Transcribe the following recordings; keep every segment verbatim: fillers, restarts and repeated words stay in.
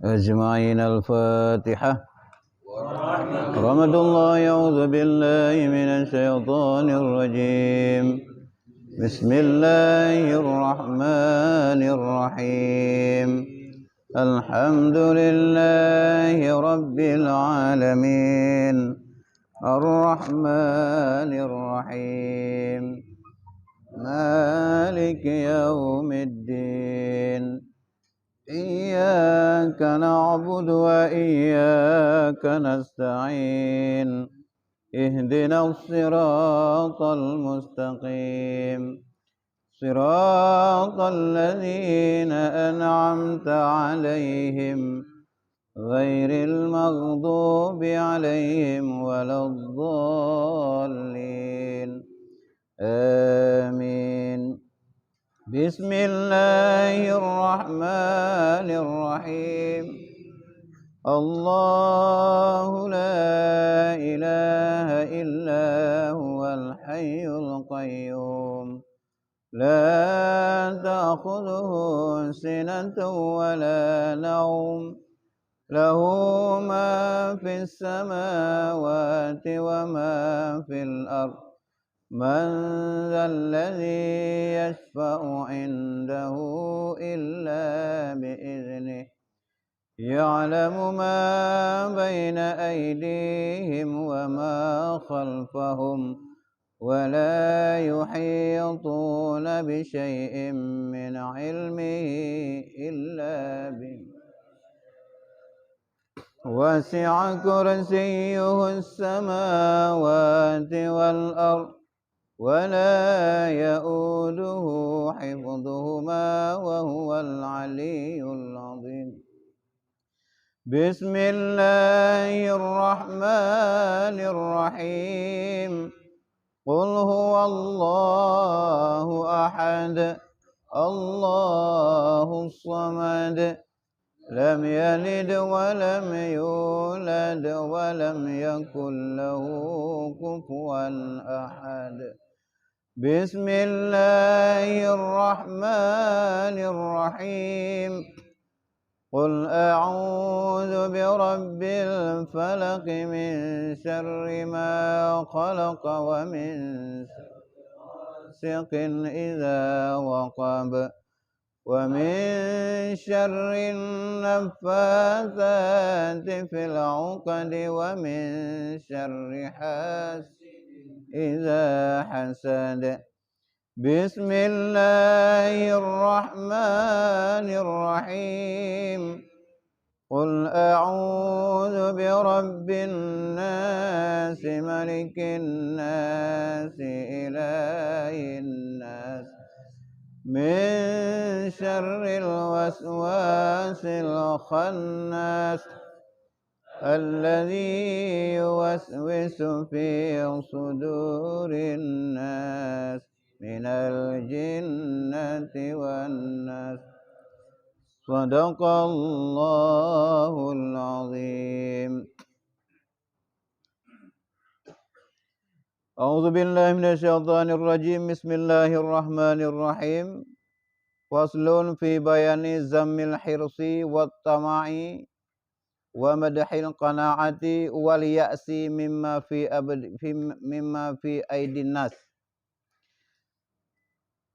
أجمعين. الفاتحة. ورحمة الله. أعوذ بالله من الشيطان الرجيم. بسم الله الرحمن الرحيم. الحمد لله رب العالمين. الرحمن الرحيم. مالك يوم الدين. إياك نعبد وإياك نستعين. اهدنا الصراط المستقيم. صراط الذين أنعمت عليهم غير المغضوب عليهم ولا الضالين. آمين. بسم الله الرحمن الرحيم. الله لا إله إلا هو الحي القيوم. لا تأخذه سنة ولا نوم. له ما في السماوات وما في الأرض. من ذا الذي يشفع عنده إلا بإذنه. يعلم ما بين أيديهم وما خلفهم. ولا يحيطون بشيء من علمه إلا به. وسع كرسيه السماوات والأرض. ولا يؤوده حفظهما وهو العلي العظيم. بسم الله الرحمن الرحيم. قل هو الله أحد. الله الصمد. لم يلد ولم يولد ولم يكن له كفوا أحد. بسم الله الرحمن الرحيم. قل أعوذ برب الفلق، من شر ما خلق، ومن شر غاسق إذا وقب، ومن شر النفاثات في العقد، ومن شر حاسد إذا حسد. بسم الله الرحمن الرحيم. قل أعوذ برب الناس، ملك الناس، إله الناس، من شر الوسواس الخناس، الذي يوسوس في صدور الناس من الجنة والناس. صدق الله العظيم. أعوذ بالله من الشيطان الرجيم. بسم الله الرحمن الرحيم. فصل في بيان ذم الحرص والطمع ومدح القناعة واليأس مما في أبد-، في، مما في أيدي الناس.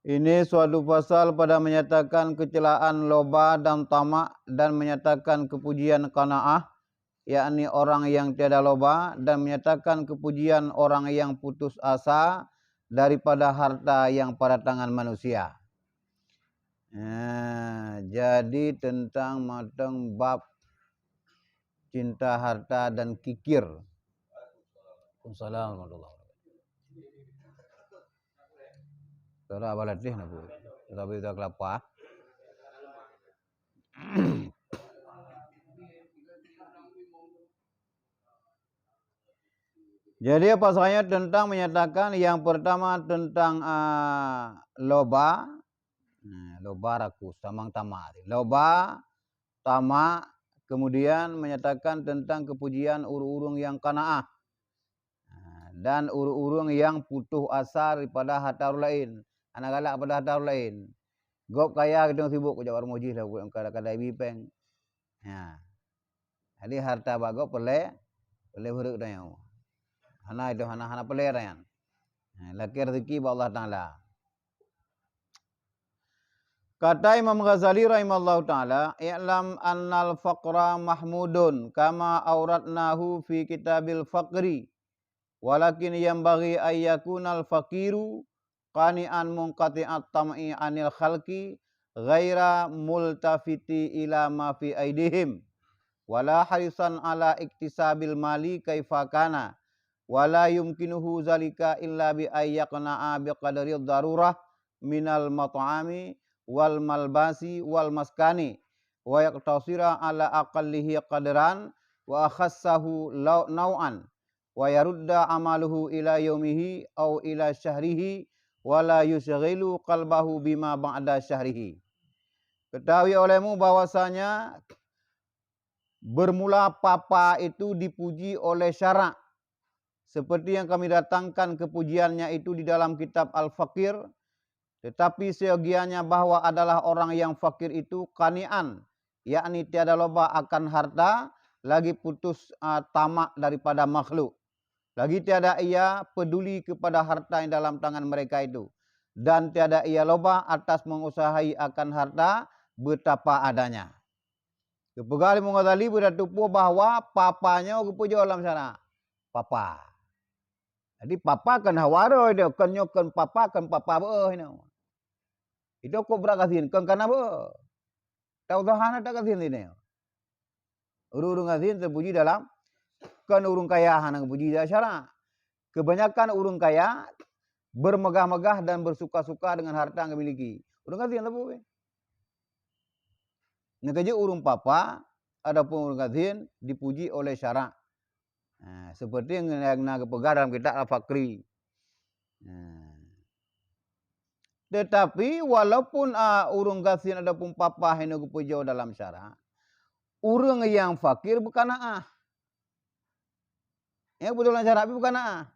Ini suatu pasal pada menyatakan kecelaan loba dan tamak, dan menyatakan kepujian qanaah, yakni orang yang tiada loba, dan menyatakan kepujian orang yang putus asa daripada harta yang pada tangan manusia. Nah, jadi tentang matang bab cinta harta dan kikir. Waalaikumsalam warahmatullahi wabarakatuh. Tara balatih na, Bu. Tapi udah kelapa. Jadi, apa saja tentang menyatakan yang pertama tentang, ah, loba, Nah, loba rakus, tamang tamak. Loba, tamak, kemudian menyatakan tentang kepujian ureuëng-ureuëng nyang qanaah. Nah, dan ureuëng-ureuëng nyang putôh asa daripada hareuta ureuëng laén. Hana galak pada hareuta ureuëng laén. Gob kaya, keu sibuk keu jaweueb rumoh jih lah, kada-kada ibi péng. Ya. Jadi hareuta bak gob peureulée, peureulée beureuek tanyoe. Hana itu, hana, hana peureulée tanyoe. Ha, lakée rezeki bak Allah Taala. Kata Imam Ghazali rahimahullahu taala, "I'lam annal faqra mahmudun kama auratnahu fi kitabil faqri, walakin yanbaghi an yakunal faqiru qani'an munqati'at tam'i 'anil khalqi ghaira multafiti ila ma fi aidihim, wala harisan ala iktisabil mali kaifa kana, wala yumkinuhu zalika illa bi an yaqna'a bi qadri darurah minal mat'ami wal malbasi wal maskani, wa yaqtasira ala aqallihi qadran wa akhassahu lau-, nau'an, wa yarudda amaluhu ila yaumihi au ila syahrihi, wa la yusyaghilu qalbahu bima ba'da syahrihi." Ketahui olehmu bahwasanya bermula papa itu dipuji oleh syarak, seperti yang kami datangkan kepujiannya itu di dalam kitab Al-Faqir, tetapi seyogianya bahwa adalah orang yang fakir itu qani'an, yakni tiada loba akan harta, lagi putus, a, tamak daripada makhluk. Lagi tiada ia peduli kepada harta yang dalam tangan mereka itu, dan tiada ia loba atas mengusahai akan harta betapa adanya. Geupeugah lé Imam Ghazali, beutatupeue bahwa papa nyoe geupujoe lam syarak. Papa. Jadi papa kon hawa roh itu, kon nyoe kon papa, kon papa beuh inoe. Itu kok brat gasien, kon kana beuh. Tahu hana tak gasien sini. Ureuëng-ureuëng gasien teupuji dalam, kon ureuëng kaya hana geupuji dalam syarak. Kebanyakan ureuëng kaya bermegah-megah dan bersuka-suka dengan harta yang dimiliki. Ureuëng gasien sapeue? Nyang keujeuet ureuëng papa ataupun ureuëng gasien dipuji oleh syarak. Ha, seperti yang, yang na geupeugah dalam kitab Al-Faqri. Ha. Tetapi walaupun, a, ureuëng gasien ataupun papa hana geupujoe dalam syarak, ureuëng nyang fakir beukanaah. Nyang beutôi lam syarak pih beukanaah.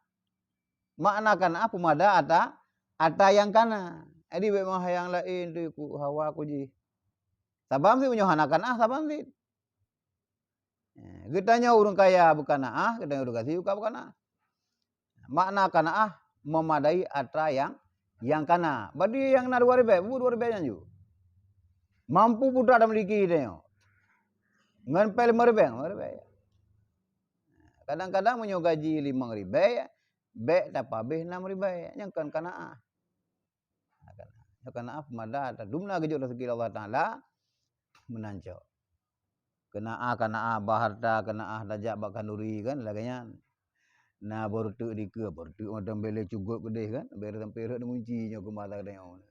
Makna kanaah peumada ata, ata nyang kana. Jadi bék meuhayang laén tu ku hawa ku jih. Saban cit meunyoe hana kanaah, saban cit. Eh, geutanyoe ureuëng kaya beukanaah, geutanyoe ureuëng gasien ka beukanaah. Makna kanaah memadai atra nyang, nyang kana. Badi nyang na dua ribée, bu dua ribée nyan ju. Mampu putra dan miliki tanyoe. Ngon péng lima ribée, lima ribée. Kadang-kadang meunyoe gaji limong ribée, bék tapabéh nam ribée. Nyang kon kanaah. Nyoe kanaah peumada, dumna geujok raseuki Allah Taala meunan cok. Keunaah, kanaah bak harta, keunaah tajak bak khanduri kan, lagée nyan. Na beureuteuk dikeue, beureuteuk mantong bèe lé cugop keudeh kan, bèe sampoe rhot ngunci nyoe keu mata geutanyoe.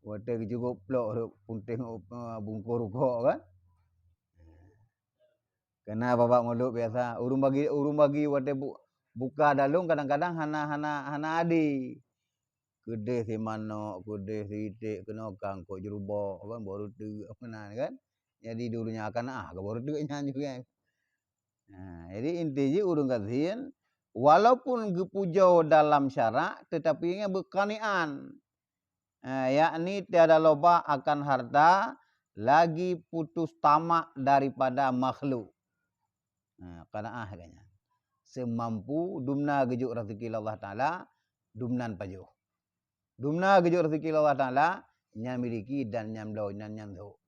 Watèe geucugop plok rhot punteng, eh, bungkôh rukok kan. Keunaah babah mulod biasa, ureueng bagi, ureueng bagi watèe bu-, buka dalông kadang-kadang hana, hana, hana adé. Keudeh simanok, keudeh sitek, keunoe kangkok jurubok, kan, baru teuk meunan, kan. Jadi, dulunya keunaah, baru teuk nyan juga. Nah, jadi inti jih ureueng gasien, walaupun geupujoe dalam syarak, tetapi nyan beukanian. Ah, yakni tiada loba akan harta, lagi putus tamak daripada makhluk. Ha, kanaah geuh nyan. Seumampu dumna geujok raseuki lé Allah Taala, dumnan pajoh. Dumna geujok raseuki lé Allah Taala, nyan miliki dan nyan bloe, nyan, nyan thok.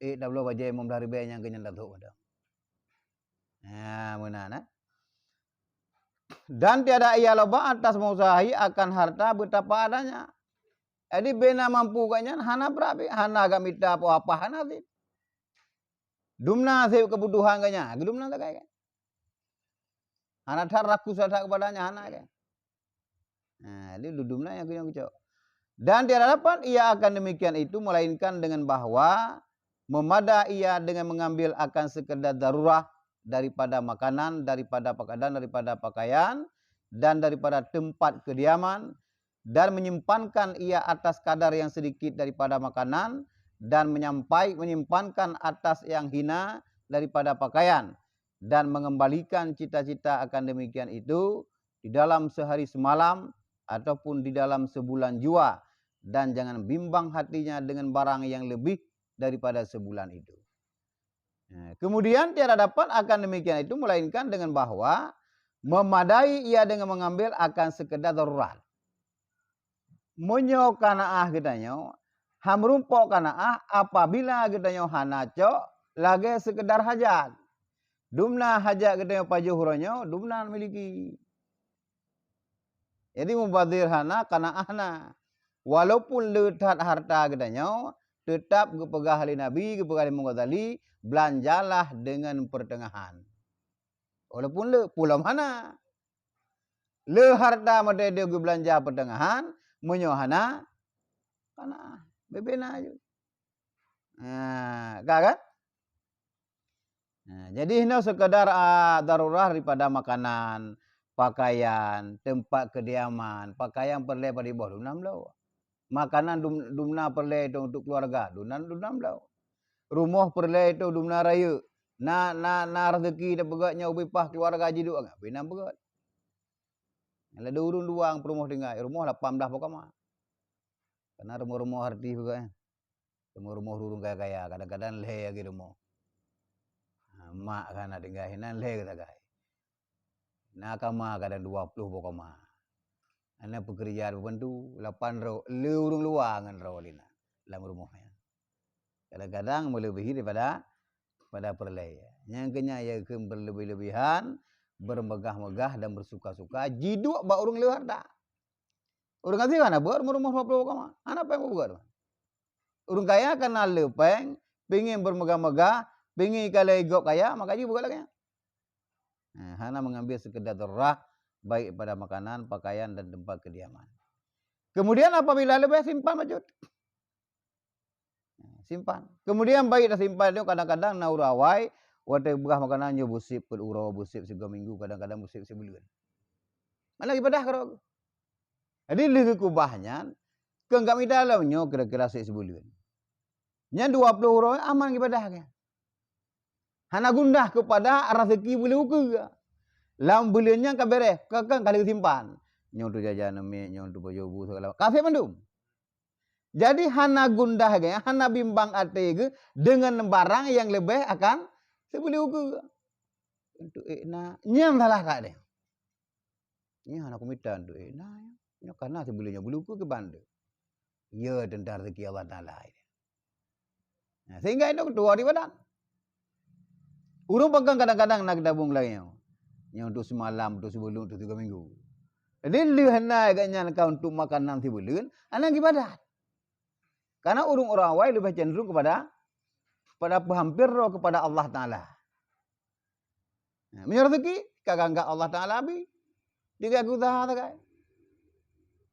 Eh, tabloe bajèe limong blaih ribèe nyan keu nyan tathok padahai. Ha, meunan, eh. Dan tiada ia loba atas meusahi akan harta beutapa adanya. Jadi, bèna mampu geuh nyan, hana brat pih, hana geumita peue apa, hana cit. Dumna seb keubutuhan geuh nyan, dumna sagai kan. Hana that rakus that kepadanya, hana kan. Nah, jadi dumna nyang keu-, nyang keucok. Dan tiada dapat ia akan demikian itu, melainkan dengan bahwa memada ia dengan mengambil akan sekedar darurah daripada makanan, daripada pakaian, daripada pakaian, dan daripada tempat kediaman, dan menyimpankan ia atas kadar yang sedikit daripada makanan, dan menyampai, menyimpankan atas yang hina daripada pakaian, dan mengembalikan cita-cita akan demikian itu di dalam sehari semalam ataupun di dalam sebulan jua, dan jangan bimbang hatinya dengan barang yang lebih daripada sebulan itu. Nah, kemudian tiada dapat akan demikian itu melainkan dengan bahwa memadai ia dengan mengambil akan sekedar darurat. Meunyoe kanaah geutanyoe, han meurumpok kanaah apabila geutanyoe hana cok lagée sekedar hajat. Dumna hajat geutanyoe pajoh uroe nyoe, dumna miliki. Jadi mubazir hana, kanaah na. Walaupun le that harta geutanyoe, tetap geupeugah lé Nabi, geupeugah lé Imam Ghazali, "Beulanjalah deungon peuteungahan." Walaupun le, pulom hana. Le harta meudeh-deh geubeulanja peuteungahan, meunyoe hana, kanaah. Bebe na aju. Nah, ka kan? Nah, jadi hino sekadar, ah, darurat daripada makanan, pakaian, tempat kediaman, pakaian peureulée padum boh, dumna bloe. Makanan dum-, dumna peureulée itu untuk keluarga, dumna, dumna bloe. Rumoh peureulée itu dumna rayeuk. Na, na, na rezeki dan peugét nyang ubé paih keluarga jiduek, bina peugét. Ladu ureuëng dua peurumoh tinggai, rumoh lapan blah boh kama. Karena rumoh-rumoh artis peugét, eh. Rumoh-rumoh ureuëng kaya-kaya, kadang-kadang lhée lagée rumoh. Ha, mak kan na tinggai, hinan lhée geusagai. Na kama kadang dua ploh boh kama. Ana peukeureuja beubantu, lapan droe, le ureuëng luwa ngon droe lina lam rumoh nyan. Kadang-kadang meuleubèhi daripada pada peureulée. Nyang keu nyan ia kheun beurleubeh-leubèhan, beurmeugah-meugah dan beusuka-suka, jiduek bak ureuëng le harta. Ureuëng asie hana beuet rumoh-rumoh dua ploh boh kama. Hana péng beuet. Ureuëng kaya kana le péng, pingin beurmeugah-meugah, pingin ikalon gob kaya, maka jipeugah lagée nyan. Nah, hana mengambil sekedar darurat, baik pada makanan, pakaian, dan tempat kediaman. Kemudian apabila leubeh, simpan bacut. Nah, simpan. Kemudian baik dah simpan tu, kadang-kadang na ureuëng awai, watée beugah makanan nyoe beusép peuet uroe, beusép sigoe minggu, kadang-kadang beusép sibuleuen. Mana ibadah keudroe. Jadi lheueh geukubah nyan, keu gak mita lom nyoe kira-kira sép sibuleuen. Nyan dua ploh uroe aman ibadah nyan. Hana gundah keupada rezeki buleuen ukeue. Lam buleuen nyan ka beres, ka, ka, ka lheueh simpan. Nyoe tu jajan miet, nyoe tu baju bu segala. Ka sép mandum. Jadi hana gundah geuh, hana bimbang até geuh deungon barang nyang leubeh akan sibuleuen ukeue. Untuk ék na, nyan salah that deh. Nyan hana kumita untuk ék na, nyoe kana sibuleuen nyoe buleuen ukeue keu ban deuh. Ye teuntang rezeki Allah Taala. Nah, sehingga itu ketua di badan. Ureuëng peugah kadang-kadang na geutabong lagée nyoe. Nyoe untuk semalam, untuk sibuleuen, untuk tiga minggu. Jadi lheueh na geuh nyan ka untuk makanan sibuleuen, hana ibadat. Karena ureuëng-ureuëng awai leubeh cenderung kepada, pada peuhampir droe kepada Allah Taala. Nah, meunyoe rezeki, ka geuanggap Allah Taala bi. Tinggai geuusaha sagai.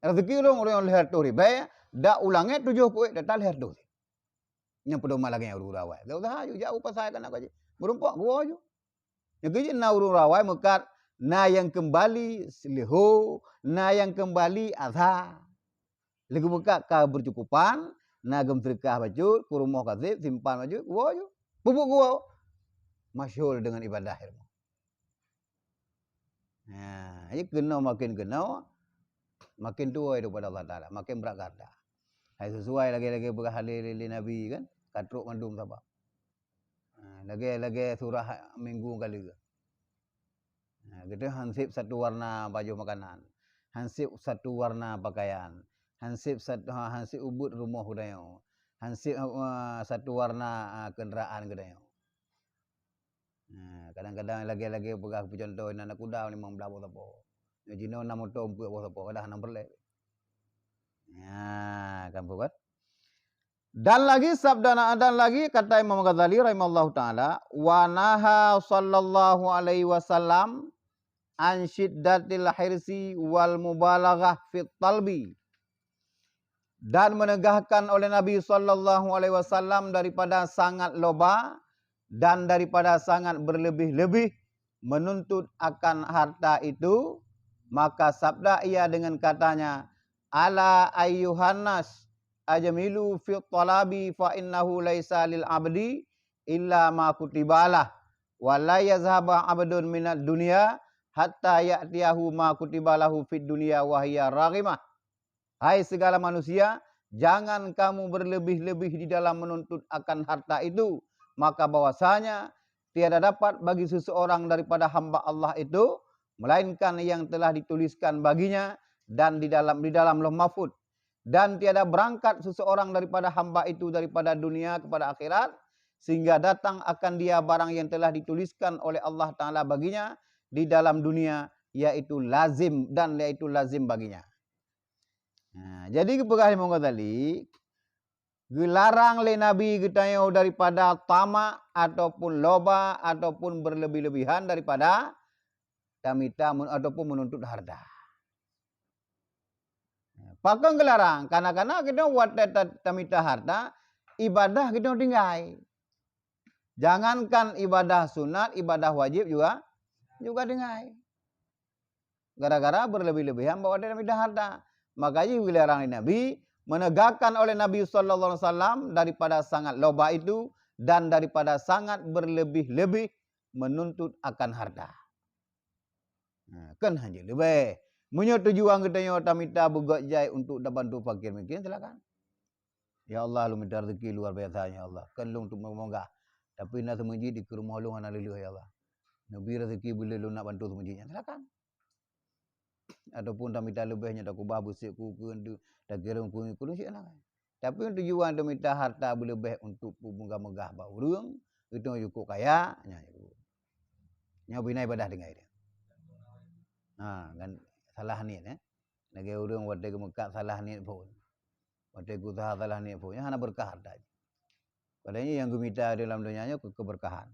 Rezeki ureuëng, ureuëng nyang lhèe reutôh ribèe, dak u langèt tujoh kuék, dak lhèe reutôh. Nyang peudong lagèe nyan ureuëng awai. Geuusaha ju jak u pasai kana gaji. Meurumpok geuwoe ju. Nyang keujeuet na ureuëng awai meukat, na nyang keumbali leuho, na nyang keumbali asa. Lé geumeukat ka beucukupan, na geumeuseudeukah bacut, keu rumoh ka sép, simpan bacut, geuwoe ju. Peubuet geuwoe. Masyhur deungon ibadah ilmu. Nah, jadi keunoe makin keunoe, makin tuwoe daripada Allah Taala, makin brat gata. Hai sesuai lagèe-lagèe peugah lé, lé, lé Nabi kan, ka trok mandum sabab. Ha, lagèe-lagèe surah minggu kali. Ha, geutanyoe han sép satu warna baju makanan, han sép satu warna pakaian, han sép sat-, ha, han sép ubit rumoh geutanyoe, han sép, ha, satu warna, ha, kendaraan geutanyoe. Ha, kadang-kadang lagèe-lagèe peugah peucontoh, na, na kuda limong blah boh sapo. Nyoe jinoe na moto peuet boh sapo, kadang hana peureulèe. Ha, kan peue kan? Dan lagi sabda na-, dan lagi kata Imam Ghazali rahimahullahu taala, "Wa naha sallallahu alaihi wasallam an syiddatil hirsi wal mubalaghah fit talbi." Dan menegahkan oleh Nabi sallallahu alaihi wasallam daripada sangat loba dan daripada sangat berlebih-lebih menuntut akan harta itu, maka sabda ia dengan katanya, "Ala ayyuhan nas, ajmilu fi talabi fa innahu laisa lil abdi illa ma kutibalah, wa la yazhaba abdun minad dunya hatta ya'tiyahu ma kutibalahu fid dunya wa hiya raghimah." Hai segala manusia, jangan kamu berlebih-lebih di dalam menuntut akan harta itu, maka bahwasanya tiada dapat bagi seseorang daripada hamba Allah itu, melainkan yang telah dituliskan baginya dan di dalam, di dalam Lauh Mahfud. Dan tiada berangkat seseorang daripada hamba itu daripada dunia kepada akhirat, sehingga datang akan dia barang yang telah dituliskan oleh Allah Ta'ala baginya di dalam dunia, yaitu lazim, dan yaitu lazim baginya. Nah, jadi geupeugah Imam Ghazali, geularang lé Nabi geutanyoe daripada tamak ataupun loba ataupun berlebih-lebihan daripada tamita men-, ataupun menuntut harta. Pakon geularang? Karena, karena kita watée ta-, tamita harta, ibadah kita tinggai. Jangankan ibadah sunat, ibadah wajib juga, juga tinggai. Gara-gara berlebih-lebihan bak watée tamita harta. Maka jih geularang lé Nabi, menegakkan oleh Nabi sallallahu alaihi wasallam daripada sangat loba itu dan daripada sangat berlebih-lebih menuntut akan harta. Nah, kan hana leubeh. Meunyoe tujuan geutanyoe tamita beugöt jai untuk tabantu fakir miskin, silakan. "Ya Allah, lôn mita rezeki luar biasa, ya Allah. Kan lôn untuk meugah. Tapi na seumeujid di rumoh lôn hana lheueh, ya Allah. Neubi rezeki beuleu lôn nak bantu seumeujid nyan." Silakan. Ataupun tamita leubeh nyoe takubah beuseuek ku, ku, ku, takirém ku, ku, ku, silakan. Tapi tujuan tamita harta beuleubeh untuk peumegah-megah bak ureuëng, itu cukup kaya, nyan cukup. Nyoe bina ibadah tinggai dia. Ha, kan salah niet, eh. Lagée ureuëng watée geumeukat salah niet phon. Watée geusaha salah niet phon, nyan hana beureukat harta. Padahai nyang geumita dalam donya nyoe keu-, keubeureukahan.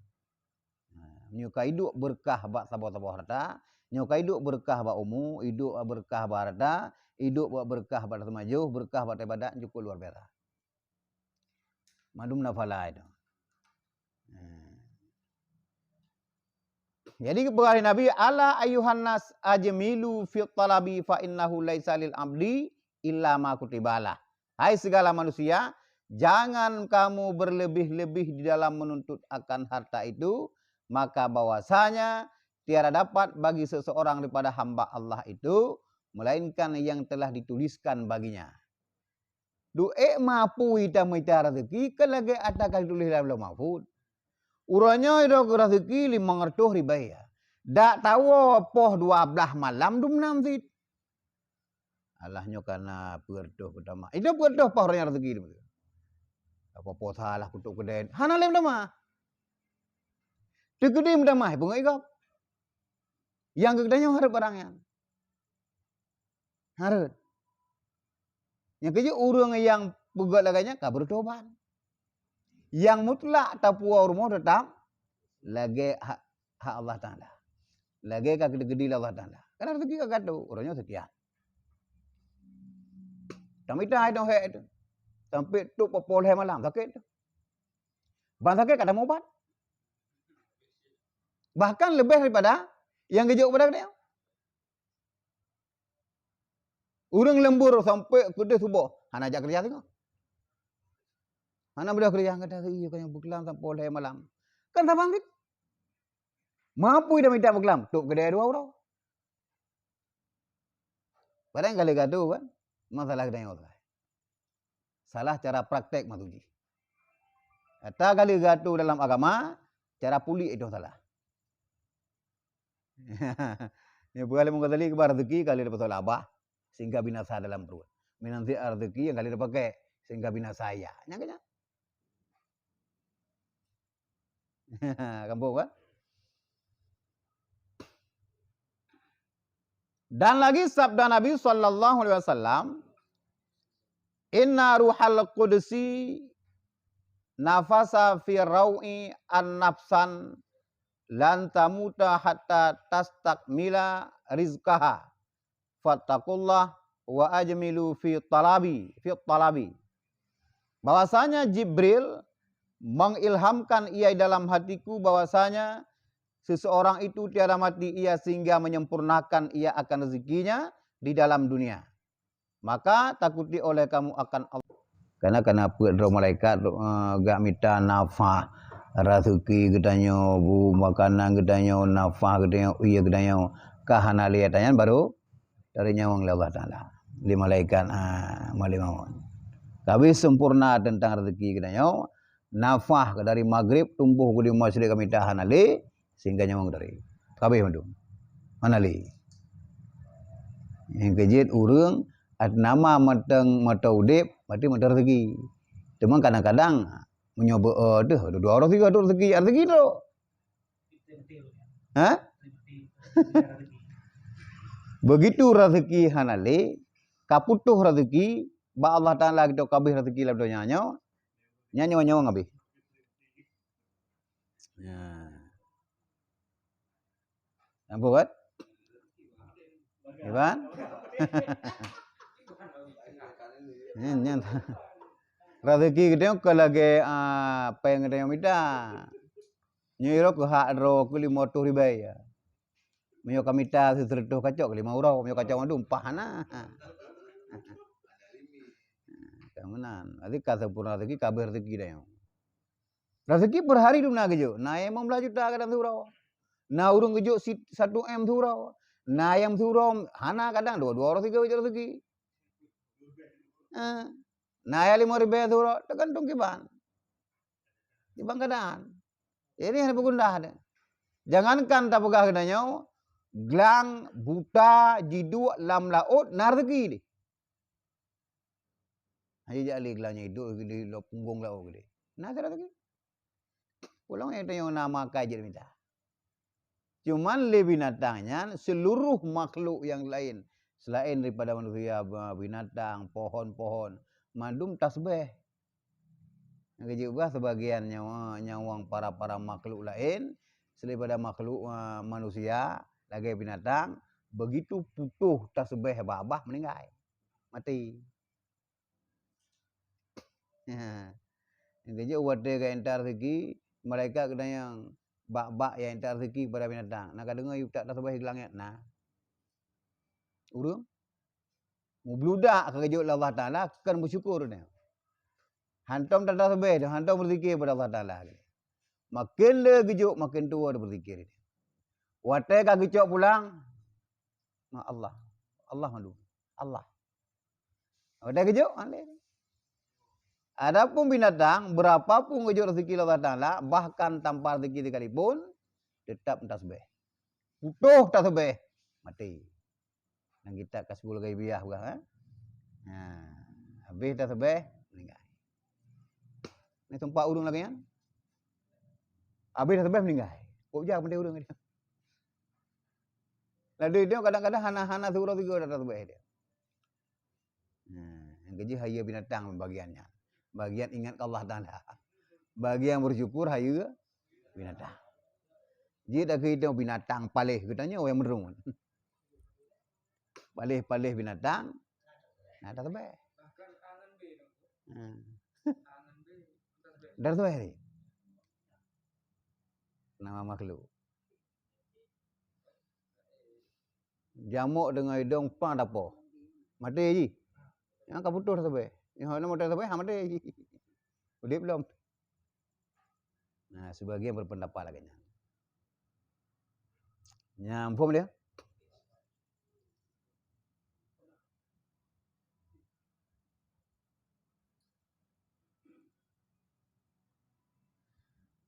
Ha, nyoe ka iduek beureukat bak saboh-saboh harta, nyoe ka iduek beureukat bak umu, iduek beureukat bak harta, iduek bak beureukat bak teumajoh, beureukat bak ibadat, cukup luar biasa. Mandum na pahala itu. Ha. Jadi geupeugah lé Nabi, "Ala ayyuhan nas ajmilu fi talabi fa innahu laisa lil abdi illa ma kutibalah." Hai segala manusia, jangan kamu berlebih-lebih di dalam menuntut akan harta itu, maka bahwasanya tiada dapat bagi seseorang daripada hamba Allah itu, melainkan yang telah dituliskan baginya. Duek mapui tamita rezeki, kan lagée ata ka tuléh lam Lauh Mahfud. Uroe nyoe droe keu rezeki limong reutôh ribée. Dak tawoe poh dua blaih malam dum nam cit. Alah nyoe kana peuet reutôh peutamah. Itu peuet reutôh poh uroe nyan rezeki tu. Apa poh salah kutok keudeh. Hana lé meutamah. Teukeudi meutamah, peungeut igop. Nyang geutanyoe hareuet barang nyan. Hareuet. Nyang keujeuet ureuëng nyang peugét lagée nyan ka beureutobat. Nyang mutlak tapuwoe rumoh teutap lagée hak, hak Allah Taala. Lagée ka geudeue lé Allah Taala. Karena rezeki ka geutanyoe, uroe nyoe sekian. Tamita hai dong hék itu. Sampai tu pukul lhée malam sakét tu. Ban sakét ka tameuubat. Bahkan leubeh daripada nyang geujok pada geutanyoe. Ureuëng lembur sampai keudeh suboh, hana jak keureuja singoh. Hana beudôh keureuja, gata seuiyu keu nyang beuklam sampoe lhée malam. Kan saban cit. Mapui tamita beuklam, tôb keudeh dua uroe. Padahai ka lheueh geutanyoe kan, masalah geutanyoe salah. Salah cara praktek maksud jih. Ata ka lheueh geutanyoe dalam agama, cara puléh itu salah. Nyang peugah lé Imam Ghazali keuba rezeki ka lheueh dipasoe lé babah sehingga binasa dalam pruet. Meunan cit rezeki nyang ka lheueh dipakai sehingga binasa ya. Nyang keu nyan. Kampung kan? Dan lagi sabda Nabi sallallahu alaihi wasallam, "Inna ruhal qudsi nafasa fi rau'i an nafsan lan tamuta hatta tastakmila rizqaha. Fattaqullah wa ajmilu fi talabi, fi talabi." Bahwasanya Jibril mengilhamkan ia dalam hatiku bahwasanya seseorang itu tiada mati ia sehingga menyempurnakan ia akan rezekinya di dalam dunia. Maka takuti oleh kamu akan Allah. Karena kana peuet droe malaikat, eh, gak mita nafah raseuki geutanyoe, bu makanan geutanyoe, nafah geutanyoe, ie geutanyoe. Ka hana lé tanyan baru dari nyawöng lé Allah Taala. Lé malaikat, ah, malaikat maut. Ka habéh sempurna tentang raseuki geutanyoe, nafah dari maghrib tumboh geude masyriq ka mita hana lé, sehingga nyawöng dari. Ka habéh mandum. Hana lé. Nyang keujeuet ureuëng at nama mantong mata udeb, berarti mata rezeki. Cuma kadang-kadang meunyoe beu deuh dua orang tiga tu rezeki, rezeki tu. Ha? Begitu rezeki hana lé, ka putôh rezeki, ba Allah Taala geutanyoe ka habéh rezeki lam donya nyoe, nyan nyoe-nyoe habéh. Ya. Nampak kan? Ya kan? Nyan, nyan. Rezeki geutanyoe ka lagée, ah, péng geutanyoe mita. Nyoe iro keu hak droe keu lima ratus ribée ya. Meunyoe ka mita sireutôh kacok lima uroe, meunyoe kacok mandum paih hana. Ka meunan. Jadi ka sempurna rezeki, ka habéh rezeki geutanyoe. Rezeki per hari dum na geujok. Na nyang limong blaih juta kadang siuroe. Na ureuëng geujok si-, satu M siuroe. Na nyang siuroe hana kadang dua, dua uroe tiga geujok rezeki. Eh, na nyang limong ribée siuroe, teugantung kiban. Kiban keadaan. Jadi hana peugundah deh. Jangankan tapeugah geutanyoe, glang, buta, jiduek lam laôt na rezeki deh. Hana jak lé glang nyan iduek di lom punggong laôt geude. Na cara lagi. Pulang nyang tanyoe na makai jeuet mita. Cuman lé binatang nyan seluruh makhluk nyang laén selain daripada manusia, ba-, binatang, pohon-pohon, mandum tasbeh. Nyang keujeubah sebagian nyawa, nyawöng para-para makhluk laén selain daripada makhluk, eh, manusia, lagée binatang, begitu putôh tasbeh babah meuninggai. Maté. Nyang geujok watée ka intat rezeki, malaikat geutanyong bak-bak nyang intat rezeki kepada binatang, "Na ka deungoe yue tak tasbeh di langét?" "Na." Ureuëng meubludak ka geujok lé Allah Taala, kon meusyukur nyan. Hantom tatasbeh, hantom beuzikir kepada Allah Taala. Maken le geujok, maken tuwoe beuzikir. Watée ka geucok pulang, "Ma Allah, Allah mandum, Allah." Udah geujok, aleh. Adapun binatang, berapa pun geujok rezeki Allah Taala, bahkan tanpa rezeki sekalipun, tetap tasbeh. Putôh tasbeh, maté. Nang kitab Kasyful Ghaibiyah peugah, eh? Ha, habéh tasbeh, meuninggai. Ni teumpat ureuëng lagée nyan. Habéh tasbeh, meuninggai. Kok jak maté ureuëng. Laju dia kadang-kadang hana-hana siuroe tiga dah tasbeh dia. Nah, nyang keujih hayeue binatang bagian nyan. Bagian ingat keu Allah Taala. Bagian bersyukur hayeue binatang. Jeuet takheun binatang paléh geutanyoe nyang meureueng. Paléh-paléh binatang na tasbeh. Hmm. Tasbeh ni. Nama makhluk. Jamok deungon idong pang tapoh. Maté jih. Nyang ka putôh tasbeh. Nyang hana maté tasbeh, ha maté jih. Udeb lom. Nah, sebagian berpendapat lagée nyan. Nyang phom dia?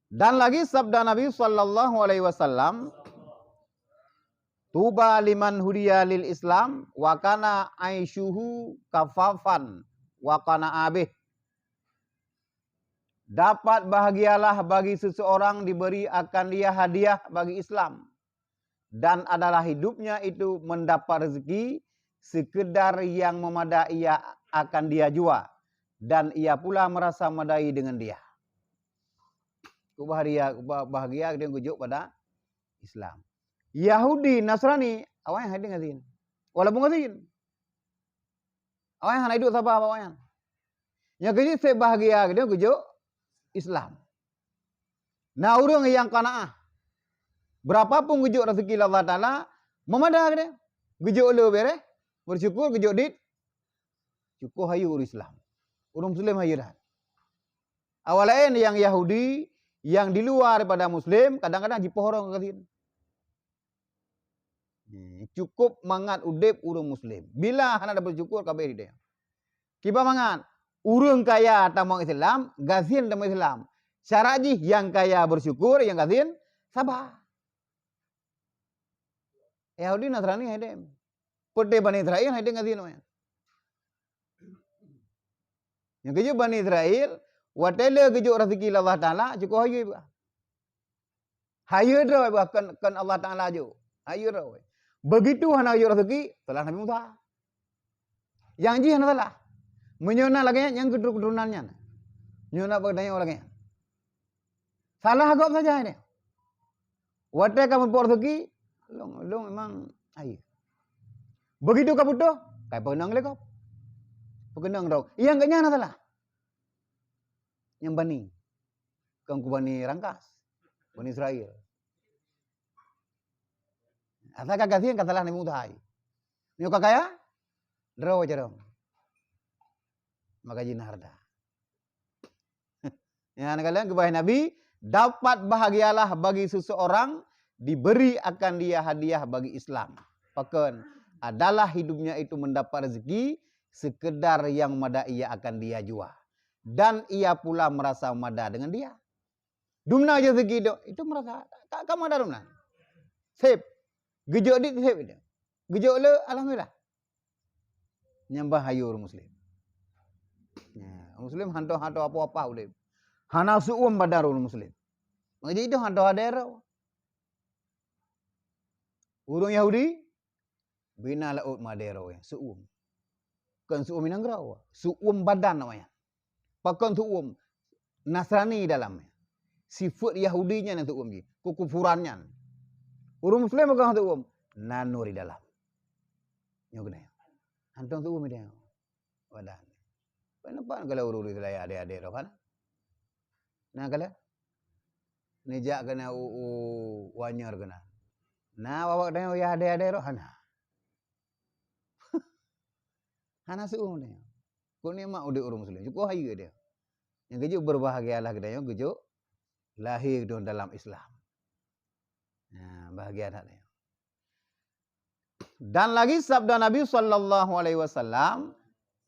Dan lagi sabda Nabi sallallahu alaihi wasallam, "Tuba liman hudiya lil Islam wa kana aisyuhu kafafan wa qana'a bih." Dapat bahagialah bagi seseorang diberi akan dia hadiah bagi Islam, dan adalah hidupnya itu mendapat rezeki sekedar yang memadai ia akan dia jua, dan ia pula merasa memadai dengan dia. Ku bahagia, ku ba-, bahagia dia geujok pada Islam. Yahudi, Nasrani, awaknyan hana idong gasien. Walaupun gasien. Awaknyan hana iduek sabar bak awaknyan. Nyang keujeuet seb bahagia geutanyoe geujok Islam. Na ureuëng nyang qanaah. Berapa pun geujok rezeki lé Allah Taala, meumada geutanyoe. Geujok le bereh, bersyukur, geujok dit, Syukoh hayeue ureuëng Islam. Ureuëng Muslim hayeue that. Awak laén nyang Yahudi, nyang di luwa daripada Muslim, kadang-kadang jipoh droe ngon gasien. Hmm, cukup mangat udeb ureuëng Muslim. Bila hana dapat syukur, ka abéh ideh. Kiban mangat, ureuëng kaya tamong Islam, gasien tamong Islam. Syarat jih nyang kaya bersyukur, nyang gasien saba. Yahudi Nasrani hai dem. Peudeh Bani Israel hai dem gasien awaknyan. Nyang keujeuet Bani Israel, watée le geujok rezeki lé Allah Taala, cukup hayeue bah. Hayeue droe bah kon, kon Allah Taala jok. Hayeue droe. Begitu hana geujok rezeki, salah Nabi Musa. Nyang jih hana salah. Meunyoe na lagée nyan, nyang keuturonan nyan. Nyoe na bak tanyoe lagée nyan. Salah gob saja ini. Watée ka meupok rezeki, lôn, lôn memang hayeue. Begitu ka putôh, ka peukeunong lé gob. Peukeunong droe. Nyang geuhnyan na salah. Nyang bani. Kon ku bani rangkas. Bani Israel. Asai ka gasien ka salah Nabi Musa hai. Nyoe ka kaya, droe carông. Maka jih na hareuta. Nyan kalon geubaih Nabi, dapat bahagialah bagi seseorang diberi akan dia hadiah bagi Islam. Pakon, adalah hidupnya itu mendapat rezeki sekedar yang mada ia akan dia jua. Dan ia pula merasa mada dengan dia. Dumna je seugi dok, itu merasa ka, ka mada dumna. Seb. Geujok dit seb itu. Geujok le, alhamdulillah. Nyang bah hayeue ureuëng Muslim. Ya, ureuëng Muslim hanto-hanto apa-apa udeb. Hana seuuem badan ureuëng Muslim. Maka jadi itu hanto hadero. Ureuëng Yahudi, bina laôt madero ya, seuuem. Kon seuuem inong gerawa, seuuem badan namanya. Pakon seuuem Nasrani dalam. Sifat Yahudi nyan seuuem jih, kekufuran nyan. Ureuëng Muslim peugah seuuem, na nur di dalam. Nyoe keunoe. Hantom seuuem ideh. Wadah. Pai nampak kalau ureuëng Islam adé-adé roh kan? Nah kalau nijak kena u, u wanyar kena. Nah, awak tanya ya adé-adé roh hana. Hana seuuem dia. Kok nikmat udeb ureuëng Muslim. Cukup hayeue dia. Nyang keujeuet berbahagialah geutanyoe geujok lahé dalam Islam. Nah, bahagia that dia. Dan lagi sabda Nabi sallallahu alaihi wasallam,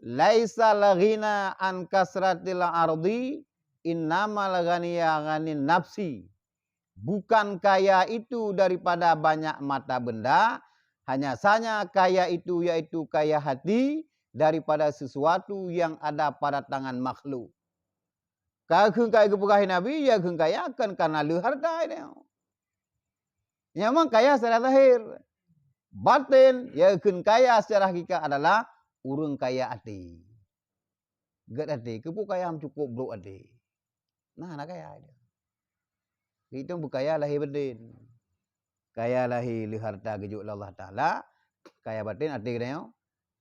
"Laisal ghina an kasratil ardi, innamal ghaniya ghanin nafsi." Bukan kaya itu daripada banyak mata benda, hanya saja kaya itu yaitu kaya hati daripada sesuatu yang ada pada tangan makhluk. Ka kheun kaya geupeugah Nabi, ya kheun kaya kan karena le harta ini. Nyang memang kaya secara zahir. Batin, ya kheun kaya secara hakikat adalah ureuëng kaya até. Gét até, keupeue kaya cukup brok até. Nah, na kaya dia. Itu bukaya lahé batin. Kaya lahé le harta geujok lé Allah Taala, kaya batin até geutanyoe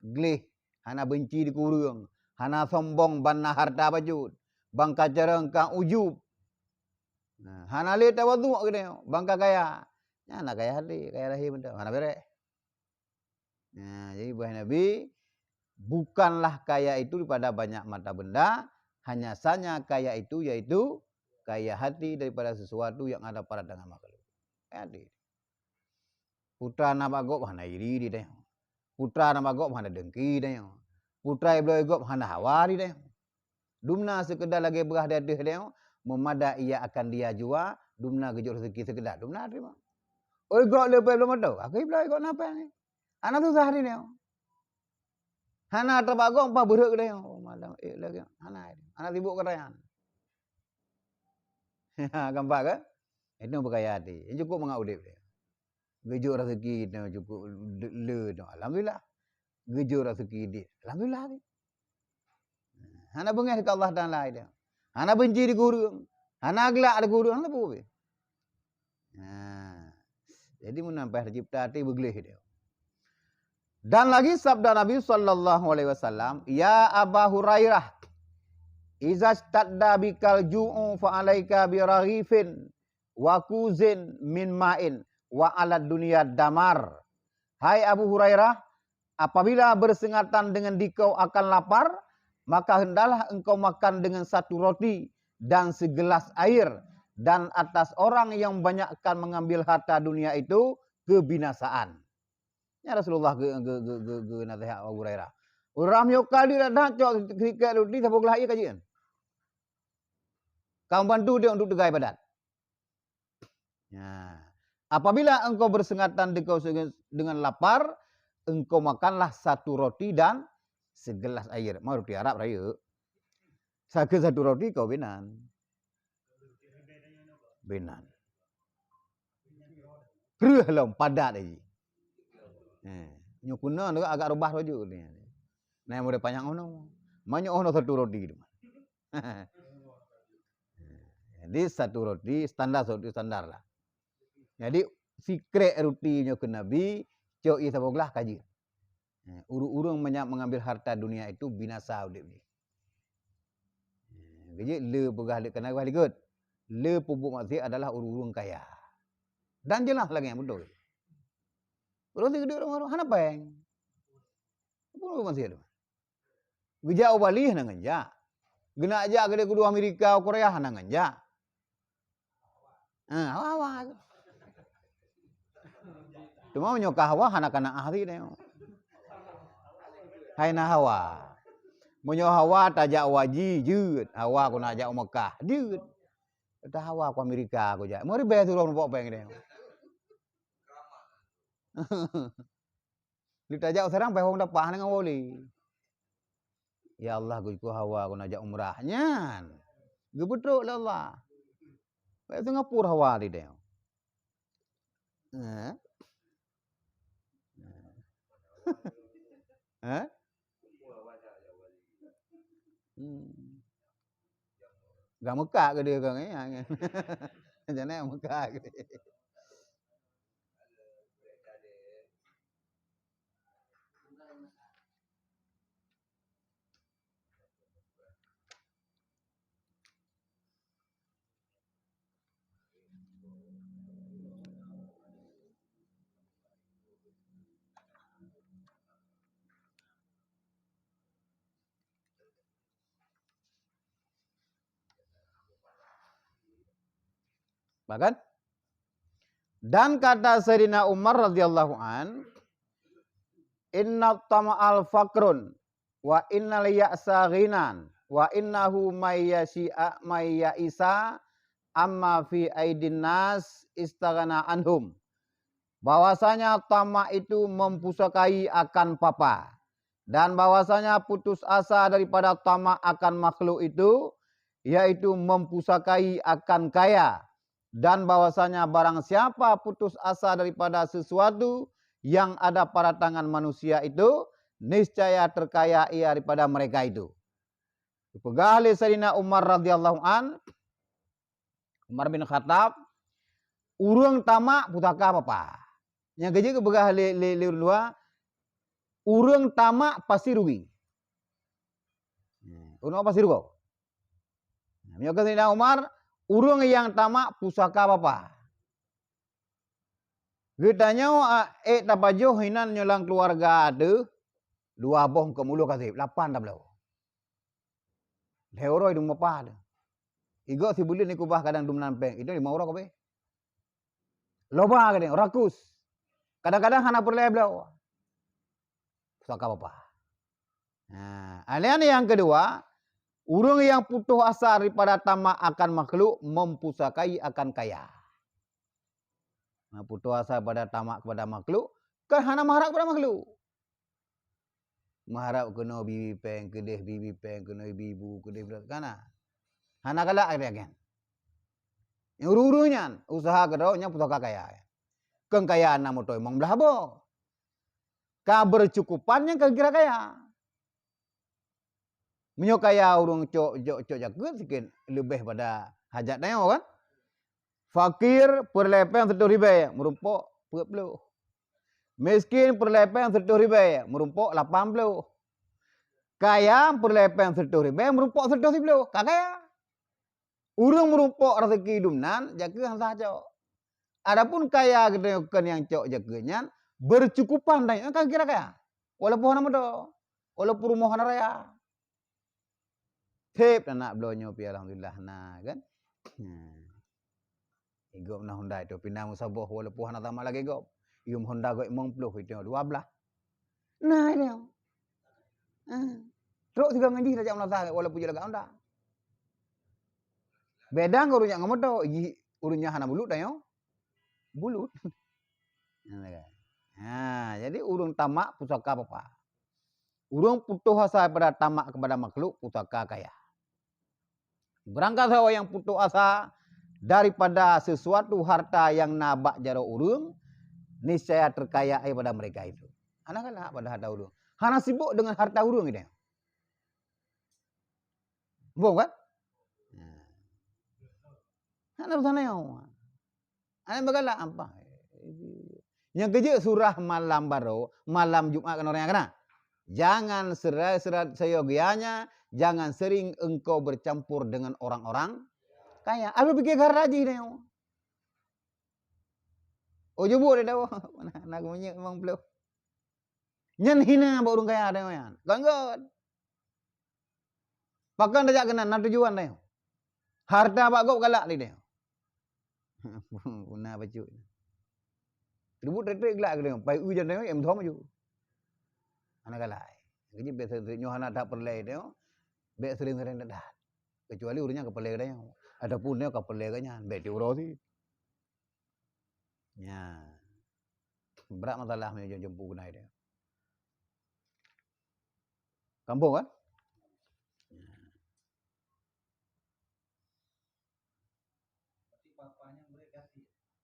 gleh, hana benci di ureuëng, hana sombong ban na harta bacut, ban ka carông ka ujub. Nah, hana le tawadhu geutanyoe, ban ka kaya. Nyan na kaya até, kaya lahé mantong, hana beureh. Nah, jadi buah Nabi, bukanlah kaya itu daripada banyak mata benda, hanya saja kaya itu yaitu kaya hati daripada sesuatu yang ada pada tangan makhluk. Kaya hati. Putra na bak gob hana iri di tanyoe. Putra na bak gob hana dengki di tanyoe. Putra ibloe gob hana hawa di tanyoe. Dumna sekedar lagée beurah di ateueh tanyoe, meumada ia akan dia jua, dumna geujok rezeki sekedar, dumna terima. Oi gob leubeh lom atau, aku ibloe gob na péng. Hana susah di tanyoe. Hana tabak gob empat beureuek di tanyoe. Oh, malam eh lagi hana. Hana sibuk keurayan. Gambar ke? Itu bukaya hati. Yang cukup mangat udeb dia. Geujok rezeki tu cukup le tu. Alhamdulillah. Geujok rezeki dit. Alhamdulillah. Hana beungéh keu Allah Taala dia. Hana benci di ureuëng. Hana glak di ureuëng. Hana peue. Nah. Jadi mun nampak tercipta hati beugleh dia. Dan lagi sabda Nabi sallallahu alaihi wasallam, "Ya Aba Hurairah, iza stadda bikal ju'u fa alaika bi raghifin wa kuzin min ma'in wa alad dunya damar." Hai Abu Hurairah, "Apabila bersengatan dengan dikau akan lapar, maka hendaklah engkau makan dengan satu roti dan segelas air, dan atas orang yang banyakkan mengambil harta dunia itu kebinasaan." Nyan Rasulullah geu-, geu-, geu-, geu-, geu-, naseuhat Abu Hurairah. Ureueng nyoe ka lheueh that cok sikét roti saboh glah ié ka jeuet. Ka membantu dia untuk teuga ibadat. Nah, apabila engkau bersengatan dikau se-, dengan lapar, engkau makanlah satu roti dan segelas air. Mau roti Arab rayeuk. Sakeu satu roti kau binan. Binan. Kreueh lom padat lagi. Eh, nyoe kuna tu agak rubah laju ni. Nah, mulai panjang ono. Banyak ono satu roti tu. Jadi satu roti standar, satu roti standar lah. Jadi sikrek roti nyoe keu Nabi, cok ié saboh glah ka jeuet. Eh, ureueng-ureueng banyak mengambil harta dunia itu binasa udeb jih. Eh, jadi le peugah lé kana peugah likot. Le peubuet maksiat adalah ureueng-ureueng kaya. Dan jelas lagée nyan beutôi. Ureueng sigeudeuek ureueng hana péng. Apa maksiat tu? Geujak u Bali hana ngon jak. Geunak jak keudeh keudua Amerika, u Korea hana ngon jak. Ha, hawa-hawa. Teuma meunyoe ka hawa hana kana ahli deh. Hai na hawa. Meunyoe hawa tajak u haji jeuet, hawa ku na jak u Mekah jeuet. Ta hawa ku Amerika ku jak. Meuribée suroh muphok péng deh. Leutajak u Serang pih wong dapah ngon woli. Ya Allah, geucukôh hawa ku na jak umrah nyan. Geupeutrok lé Allah. Bak Singapura hawa di deh. Eh? Eh? Hmm. Ga Mekah ke dia kan, eh? Macam mana Mekah ke dia? Bahkan, dan kata Sayyidina Umar radhiyallahu an, "Inna tama'al faqrun, wa innal ya'sa ghinan, wa innahu may yasyi'a may ya'isa amma fi aidin nas istaghna anhum." Bahwasanya tamak itu mempusakai akan papa, dan bahwasanya putus asa daripada tamak akan makhluk itu, yaitu mempusakai akan kaya, dan bahwasanya barang siapa putus asa daripada sesuatu yang ada pada tangan manusia itu, niscaya terkaya ia daripada mereka itu. Dipeugah lé Saidina Umar radhiyallahu an, Umar bin Khattab, ureuëng tamak pusaka papa. Nyang keujeuet geupeugah lé, lé, lé ureuëng dua, ureuëng tamak pasti rugi. Ureuëng pasti rugi. Meunyoe keu Saidina Umar, ureuëng nyang tamak pusaka papa. Geutanyoe, a, ék tapajoh inan nyoe lam keuluwarga deuh, dua boh keu muloh ka seb, lapan tabloe. Lhée uroe dum meupa deuh. Igoe sibuleuen ikubah kadang dum nan péng, itu lima uroe kabeh. Loba kadang, rakus. Kadang-kadang hana peureulée bloe. Pusaka papa. Nah, alian nyang keudua, ureuëng nyang putôh asa daripada tamak akan makhluk mempusakai akan kaya. Nah, putôh asa pada tamak kepada makhluk, kan hana meuharab kepada makhluk. Meuharab keunoe bibi péng, keudeh bibi péng, keunoe ibu, keudeh beurot, kana. Hana galak lagée nyan. Nyang ureuëng-ureuëng nyan, usaha keudroe nyan pusaka kaya. Keu kaya na moto limong blaih boh. Ka bercukupan nyan ka geukira kaya. Meunyoe kaya ureuëng cok, cok, cok jakeuet sikét leubeh pada hajat tanyoe kan? Fakir peureulée péng sireutoh ribée, meurumpok peuet ploh. Miskin peureulée péng sireutoh ribée, meurumpok lapan ploh. Kaya peureulée péng sireutoh ribée, meurumpok sireutoh siploh. Ka kaya. Ureuëng meurumpok raseuki dum nan, jakeuet han sah cok. Adapun kaya geutanyoe kon nyang cok jakeuet nyan, bercukupan tanyoe ka geukira kaya. Walaupun hana moto, walaupun rumoh hana raya. Sép aneuk bloe nyoe pih alhamdulillah na kan. Nah. Igop na Honda itu pih na meusaboh walaupun hana sama lagée gob. Yum Honda gob limong ploh itu dua blaih. Nah itu. Ah. Trok sigoe ngon jih tajak meunasah walaupun jih lagak Honda. Beda ngon ureuëng nyang ngon moto, jih ureuëng nyang hana bulut tanyoe. Bulut. Ha, jadi ureuëng tamak pusaka papa. Ureuëng putus asa daripada tamak kepada makhluk pusaka kaya. Barangkasoe yang putus asa daripada sesuatu harta yang na bak jaroe ureuëng, niscaya terkaya daripada mereka itu. Hana galak pada harta ureuëng. Hana sibuk dengan harta ureuëng itu. Boh kan? Nah. Hana urusan nyoe. Hana bagalak apa. Nyang keujeuet surah malam baroe, malam Jumat keunoe nyang kana. Jangan serai-serai sayogianya, jangan sering engkau bercampur dengan orang-orang kaya. Aduh pikir gara jih nyoe. Oh jebuk dia tahu. Nah, nak menyek memang belum. Nyan hina bak ureuëng kaya nyoe nyan. Kan kan? Pakon tajak keunan na tujuan tanyoe. Harta bak gob galak lé tanyoe. Guna bacut. Teubut trek-trek galak keu tanyoe, pai ujan tanyoe em thom ju. Hana galak. Jadi biasa nyoe hana that peureulée tanyoe. Bék sering-sering that. Kecuali ureuëng nyang ka peureulée tanyoe. Ataupun tanyoe ka peureulée geuh nyan, bék tiuroe sit. Nya. Brat masalah meunyoe jumpu keunan dia. Kampung kan?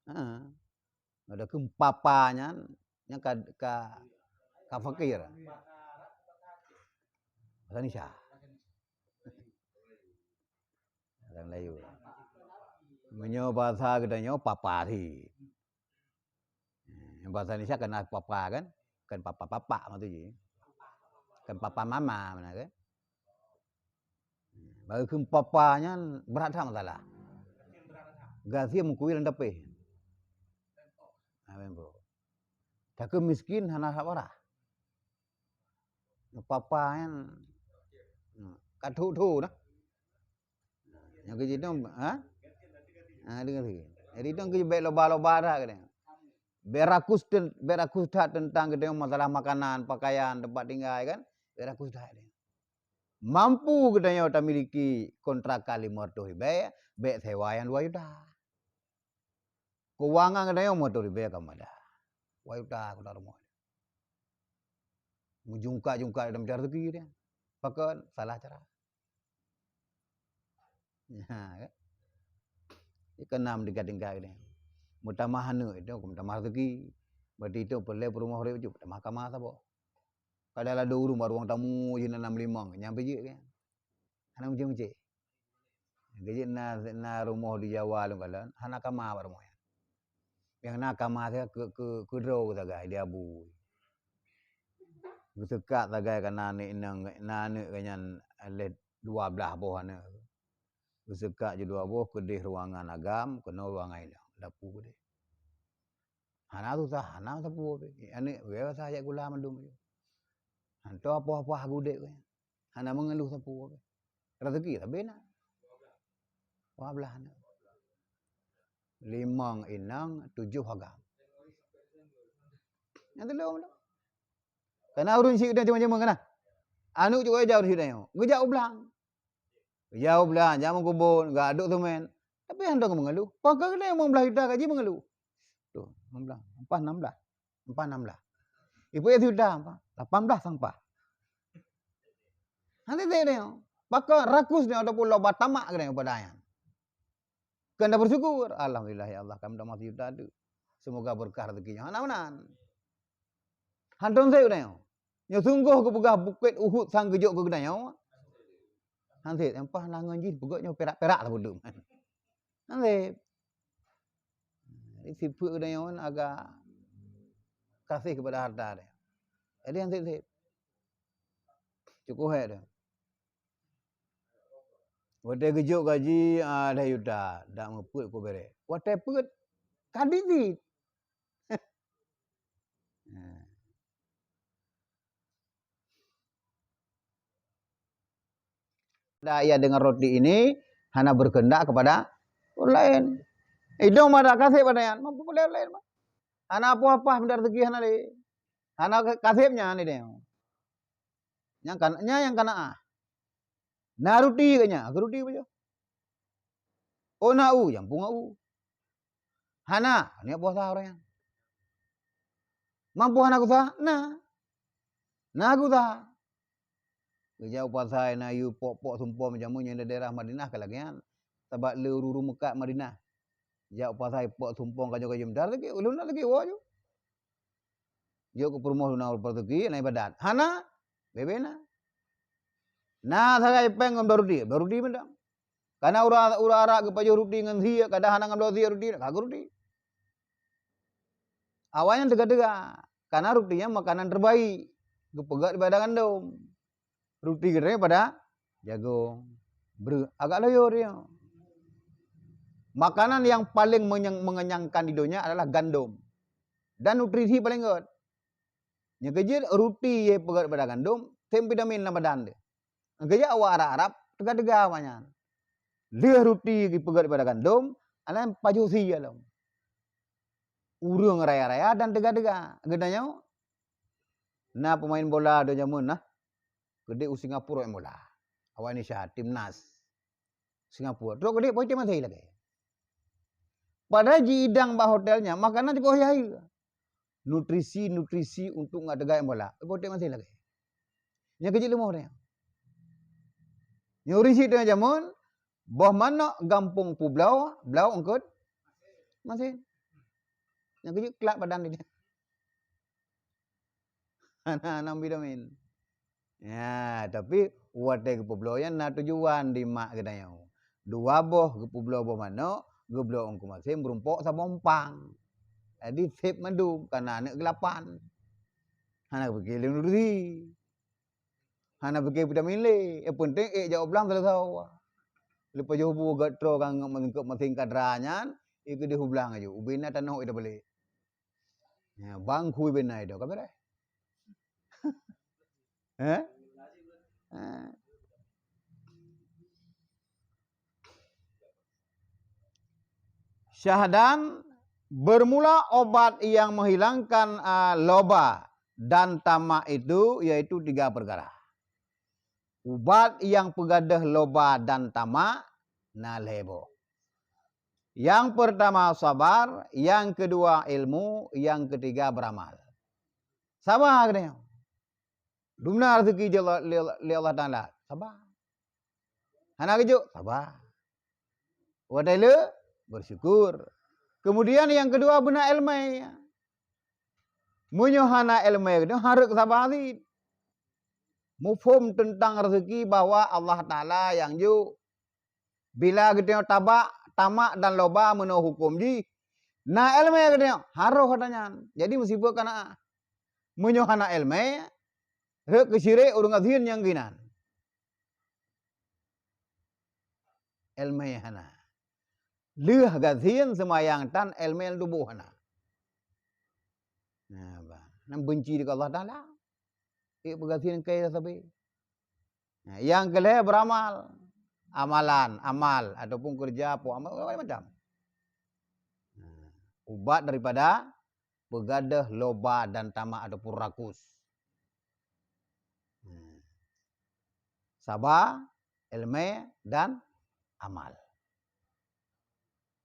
Ha. Ada keu papa nyan, nyan ka, ka, ka fakir. Bahasa Indonesia. Bahasa Melayu. Meunyoe bahasa geutanyoe papa sit. Eh, bahasa Indonesia kan papa kan? Kan papa-papa maksud jih. Kan papa mama mana kan? Bagi keu papa nyan berat that masalah. Gasie meukuil dan tapeh. Ha, memang. Takeu miskin hana hak parah. Papa nyan, hmm, ka thu-thu dah. Nyang keu jitong, ha? Ha, deungon sikit. Jadi dong keu bèk loba-loba that katanya. Bèk rakus ten-, bèk rakus that teuntang geutanyoe masalah makanan, pakaian, teumpat tinggai kan. Bèk rakus that katanya. Mampu geutanyoe tamiliki kontrakan lima ratus ribèe, bèk sewa nyang dua juta. Keuangan geutanyoe moto ribèe ka mada. Wayuta keunan rumoh. Meujungka-jungka dalam cara rezeki dia. Pakon salah cara. Ha, kan? Dia kena meningkat-tingkat dia. Meutamah aneuk itu, meutamah rezeki. Berarti itu perlu peurumoh ureueng itu, meutamah kama saboh. Kadang ladôm ureueng bak ruang tamu jih na nam limong, nyang pijék kan. Hana meucék-meucék. Jadi na, na rumoh di Jawa lôn kalon, hana kama bak rumoh nyan. Nyang na kama sagai keu, keu, keu droe sagai di abu. Geuseukak sagai kana aneuk inong, na aneuk geuh nyan lé dua blaih boh aneuk. Geuseukak ju dua boh keudeh ruangan agam, keunoe ruangan inong, dapu keudeh. Hana susah, hana sapeue pih. Aneuk geuh basah jak sikula mandum. Hantom apoh-apoh geuh udép geuh nyan. Hana meungeuluh sapeue pih. Rezeki sabe na. Dua blaih aneuk. Limong inong, tujoh agam. Nyang teulheueh tu. Kana ureueng syiek dan jameun-jameun kana. Aneuk cukup aja ureueng syiek dan nyoe. Geujak u blang. Geujak u blang, jak meukubon, geuaduk seumén. Tapi hantom meungeuluh. Pakon keuneuk limong blaih juta gaji meungeuluh. Tu, limong blaih. Empat enam blaih. Empat enam blaih. Ibu ya sudah, lapan blaih sampah. Nanti tengok dia. Pakon rakus dia ataupun loba tamak kena pada ayam. Kena bersyukur. Alhamdulillah ya Allah, kami dah masih juta tu. Semoga berkah rezekinya. Hana meunan. Hantom sép geutanyoe. Nyoe sunggoh geupeugah bukét Uhud sang geujok keu geutanyoe. Han sép, nyan paih na ngon jih peugöt nyoe pirak-pirak sapeue dum. Han sép. Jadi sifeuet geutanyoe agak kasih kepada harta dia. Jadi han sép-sép. Cukup hai dia. Watèe geujok gaji, ah, dua juta, dak meupeuet ku berek. Watèe peuet, ka dizit. Nah. Dah ia dengan roti ini hana berkehendak kepada orang lain. Idong mada kasih pada yang mampu pada orang lain. Hana apa-apa minta rezeki hana le. Hana kasihnya ni dia. Nyang kan nya yang kana ah. Na roti ke nya, ke roti apa je? Oh na u, yang punga u. Hana, ni apa sah orang yang. Mampu hana kusa? Na. Na kusa. Geujak u pasai na yue pok-pok sumpong jameun nyang di daerah Madinah ka lagèe nyan. Sabab le uru-uru meukat Madinah. Jak u pasai pok sumpong kajoe-kajoe meutar lagi, ulôn na lagi woe ju. Jok keu peurumoh luna ureueng perseuki na ibadat. Hana, bebe na. Na sagai péng ngon bloe ruti, bloe ruti mantong. Kana ureueng, ureueng Arab geupajoh ruti ngon sie, kadang hana ngon bloe sie ruti, ka geuruti. Awaknyan teuga-teuga, karena ruti nyan makanan terbaik, geupeugöt daripada gandom. Ruti geutanyoe pada jagong, breueh, agak loyo dia. Makanan yang paling menyeng-, mengenyangkan di dunia adalah gandom. Dan nutrisi paling göt. Nyang keujeuet ruti ye peugöt daripada gandom, tem vitamin lam badan dia. Nyang keujeuet awak Arab-Arab teuga-teuga awaknyan. Lheueh ruti geupeugöt daripada gandom, alan pajoh sie lom. Ureueng raya-raya dan teuga-teuga. Geutanyoe na pemain bola do jameun nah. Keudeh u Singapura main bola. Awak Indonesia, timnas Singapura. Trok keudeh poh item maté lagèe. Padahal jiidang bak hotel nyan, makanan jipoh hai-hai. Nutrisi-nutrisi untuk ngat teuga main bola. Poh item maté lagèe. Nyang keujeuet leumoh nyan. Nyang ureueng sit teungoh jameun, boh manok gampông peubloe, bloe eungkôt masin. Nyang keujeuet klat badan dia. Hana, hana vitamin. Ya, tapi watèe geupeubloe nyan na tujuan di mak geutanyoe. Dua boh geupeubloe boh manok, geubloe eungkôt masin meurumpok saboh umpang. Jadi sép mandum, kana aneuk geulapan. Hana pike lé nutrisi. Hana pike vitamin lé. Nyang penting ék jak u blang seuleusoe. Leupah jih bu geutroe ka ngon meusingkot masin kadra nyan, ék keudeh u blang aju. Ubé na tanoh ék tabalek. Ya, bang kui bina itu, ka beres. Eh? Eh. Syahdan bermula obat yang menghilangkan, ah, loba dan tamak itu, yaitu tiga perkara. Ubat nyang peugadôh loba dan tamak na lhèe boh. Nyang peurtama sabar, nyang keudua ilmu, nyang keutiga beuramal. Saba geutanyoe. Dumna raseuki jih lé, lé, lé Allah Taala. Saba. Hana geujok, saba. Watèe le, bersyukur. Kemudian nyang keudua beuna iéleumé. Meunyoe hana iéleumé geutanyoe harôh saba cit. Muphom teuntang raseuki bahwa Allah Taala nyang jok. Bila geutanyoe tabak, tamak dan loba meunoe huköm jih, na iéleumé geutanyoe harôh gata nyan. Jadi meusifeuet kana. Meunyoe hana iéleumé, rhot keu syirék ureueng gasien nyang ginan. Iéleumé hana. Lheueh gasien seumayang tan iéleumé lam tuboh hana. Nah, bah. Nyan beunci deungon Allah Taala. Ék peugasien keu sabe. Nah, nyang keulhèe beuramal. Amalan, amal ataupun keureuja po amal macam-macam. Nah, ubat daripada peugadôh loba dan tamak ataupun rakus. Hmm. Saba, iéleumé, dan amal.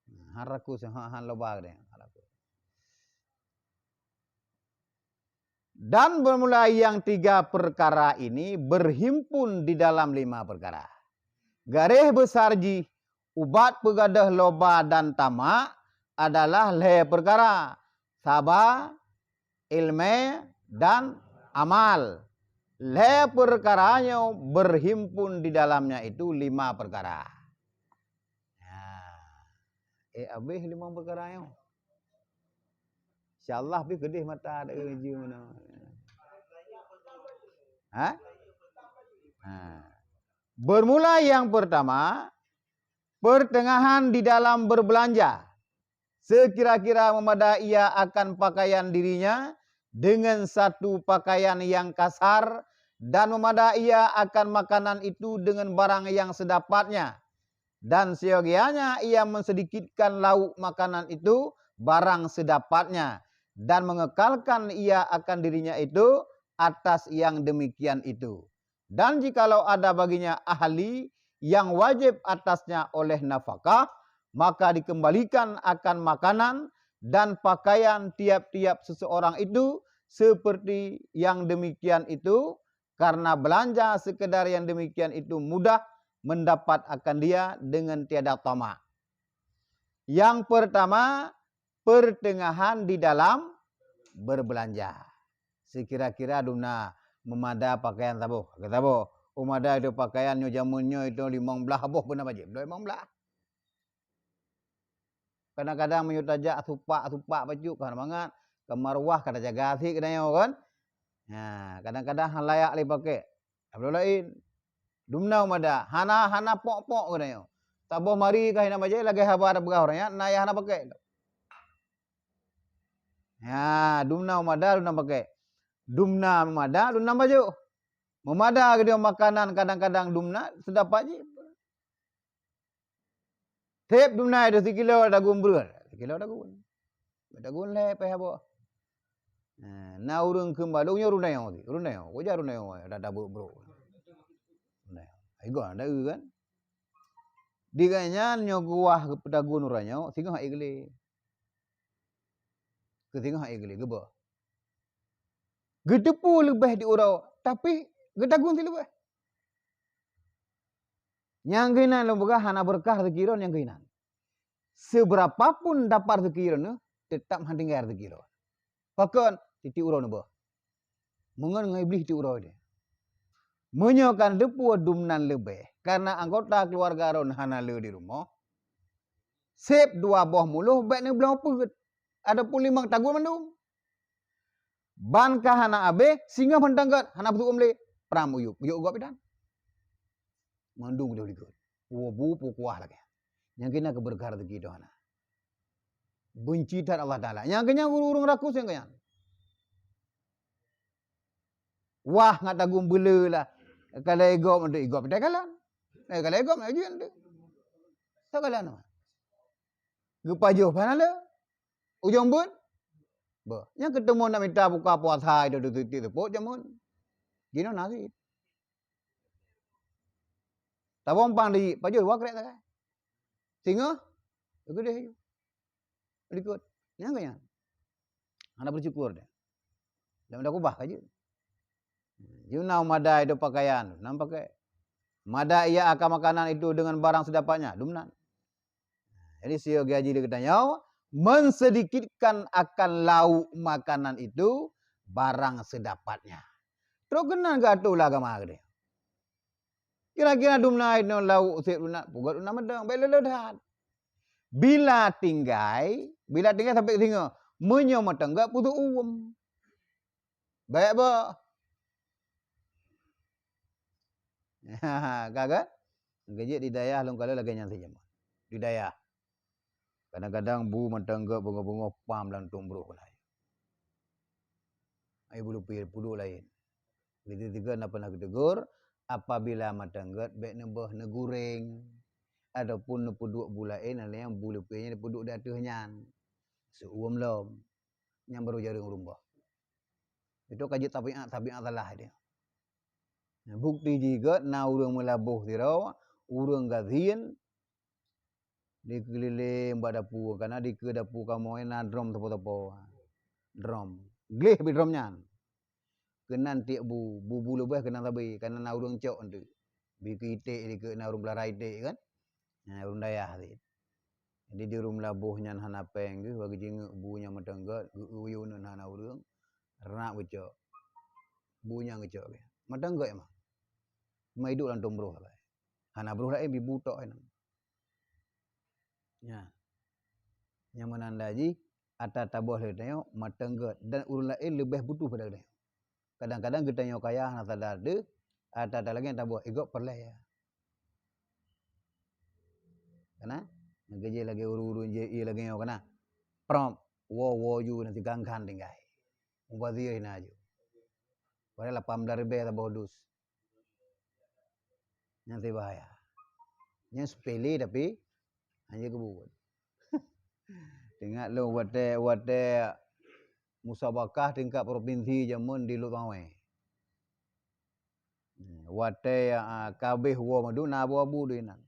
Hmm, han rakus, han, han loba deh, han rakus. Dan bermula yang tiga perkara ini berhimpun di dalam lima perkara. Garéh besar jih, ubat peugadôh loba dan tamak adalah lhèe peukara, saba, iéleumé, dan amal. Lhèe peukara nyoe berhimpun di dalamnya itu lima peukara. Nah, eh, habéh lima peukara nyoe. Insya Allah pih keudeh mata ada uji mana. Ha? Ha. Bermula yang pertama, pertengahan di dalam berbelanja. Sekira-kira memadai ia akan pakaian dirinya dengan satu pakaian yang kasar dan memada ia akan makanan itu dengan barang yang sedapatnya, dan seyogianya ia mensedikitkan lauk makanan itu barang sedapatnya, dan mengekalkan ia akan dirinya itu atas yang demikian itu. Dan jikalau ada baginya ahli yang wajib atasnya oleh nafkah, maka dikembalikan akan makanan dan pakaian tiap-tiap seseorang itu seperti yang demikian itu, karena belanja sekedar yang demikian itu mudah mendapat akan dia dengan tiada tamak. Yang pertama, pertengahan di dalam berbelanja. Sekira-kira dumna memada pakaian saboh. Kata saboh, "Oh, mada itu pakaian nyoe jameun nyoe itu limong blaih boh beuna bajée." Limong blaih. Kadang-kadang meunyoe tajak supak-supak bacut ka mangat, ka maruah ka tajaga sit geutanyoe kan. Ha, kadang-kadang hana layak lé pakai. Abloe laén. Dumna mada, hana, hana pok-pok geutanyoe. Saboh mari ka hina bajée lagée haba tapeugah ureuëng nyan, na nyang hana pakai. Ha, dumna mada, dumna pakai. Dumna mada, dumna bacut. Memada geutanyoe makanan kadang-kadang dumna sedapat jih. Seb dumna itu sikilo dagun breueh, sikilo dagun. Dagun lhée pih haba. Nah, na ureuëng kheun balong nyoe ureuëng dayong, ureuëng dayong. Ko jak ureuëng dayong, ada tabuk bro. Nah, igo ada kan. Di gobnyan nyoe geuwah dagun ureuëng nyoe, singoh ék glé. Keu singoh ék glé geuba. Geuteupeue leubeh di uroe, tapi geudagun sileubeh. Nyang keunan lôn peugah hana beureukat rezeki droe nyang keunan. Seberapa pun dapat rezeki droe, tetap hana tinggai rezeki droe. Pakon? Tieb-tieb uroe neuboh. Meungon ngon Iblih tieb uroe deh. Meunyoe kan teupeue dumnan leubeh, karena anggota keluarga droe hana le di rumoh, seb dua boh muloh bék neubloe peuet, ataupun limong tagun mandum. Ban ka hana abéh, singoh mantong gét hana peutuom lé, pram uyueb, yôk gob idan. Mandum deuh likot. Woe bu pukuah lagée. Nyang keunan keu beureukat rezeki doh hana. Beunci that Allah Taala. Nyang keunan ureuëng rakus nyang keunan. Wah ngat tagun beule lah. Kalau igop untuk igop kita kalan. Eh, kalau igop nak ujian tu. Tak kalan nama. Geupajôh pahala. Ujong buet. Bah, nyang keutemu nak mita buka puasa itu di titik tepuk jamun. Gino nasi. Tabong pang di pajôh dua krek sagai. Singoh, geudeh ju. Likot. Nyang keunan. Hana bersyukur dia. Dan udah kubah ka jeuet. Jeuet na mada itu pakaian, nan pakai. Mada ia akan makanan itu dengan barang sedapatnya, dumnan. Jadi siyoe gaji di geutanyoe mensedikitkan akan lauk makanan itu barang sedapatnya. Trok keunan geuatoe lé agama geutanyoe. Kira-kira dumna inoe lauk seb dumna, pugot dumna meudong, bék lé-lé that. Bila tinggai, bila tinggai sampai singoh, meunyoe meuteunggak putôh uem. Bék bah. Ka kan? Geujeuet di dayah lôn kalon lagée nyan saja. Di dayah. Kadang-kadang bu mantong gét beungoh-beungoh pam lam tueng broh keunan. Ai bulu pih puduk laén. Geuteugur na pernah geuteugur, apabila mantong gét bék neuboh neugureng ataupun neupeuduek bu laén, hana nyang bu lupie nyan neupeuduek di ateueh nyan. Seuuem lom. Nyang barô jareueng ureuëng boh. Itu ka jeuet tabiat, tabiat salah dia. Nah, bukti jih gét na ureuëng meulaboh sidroe, ureuëng gasien, di keulileng bak dapu, karena di keu dapu kamoe na drom sapo-sapo. Drom. Gleh bak drom nyan. Keunan tiek bu, bu-bu leubeh keunan sabe, karena na ureuëng cok enteuk. Bi keu iték di keu na ureuëng peularai iték kan. Nah, ureuëng dayah sit. Jadi di ureuëng meulaboh nyan hana péng geuh, bagi jingeuk bu nyang mantong gét, geu-, geuyue uneuen hana ureuëng, rak beucok. Bu nyang geucok geuh. Mantong gét emang. Cuma iduek lam tueng broh sagai. Hana broh laén, bi bu tok nyan. Nya. Nyang meunanda jih ata taboh lé tanyoe mantong gét dan ureuëng laén leubeh butuh pada geutanyoe. Kadang-kadang geutanyoe kaya hana sadar deuh, ata-ata lagée taboh igop peureulée ya. Kana? Nyang keujih lagée ureuëng-ureuëng je ie lagée nyoe kana. Prop, woe-woe ju nanti gangkan tinggai. Mubazir hina ju. Padahai lapan belas ribèe saboh dus. Nyan sibahaya. Nyan sepele tapi hana geubuet. Teuingat lôn watèe, watèe musabakah tingkat propinsi jameun di Lhokseumawe. Watèe, a, ka abéh woe mandum na abu-abu di inan.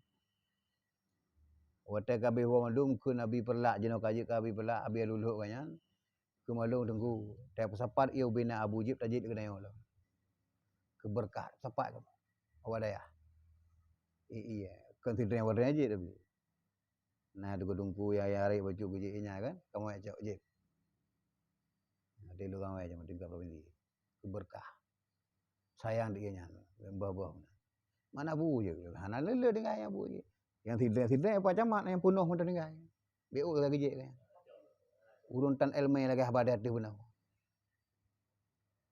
Watèe ka abéh woe mandum kheun Abi Peurlak, jinoe ka jeuet keu Abi Peurlak, Abi Alulhok ka nyan. Keu malôn teungku, teusapat ié ubena Abu Jib tajeuet keu nyoe lom. Keu beureukat sapat keu awak dayah. I-, iya, kon sidroe awak dayah jeuet tapi. Na teungku-teungku nyang, nyang arek bacut geujeuet inya kan, kamoe cok jeuet. Di luwa wai jameun tingkat propinsi. Keu beureukat. Sayang di ié nyan, boh-boh. Mana bu je, hana lé-lé tinggai nyang bu je. Nyang sidroe-sidroe Pak Camat nyang peunoh mantong tinggai. B O ka geujek kan. Ureueng tan ilmu lagèe haba di ateueh beuna.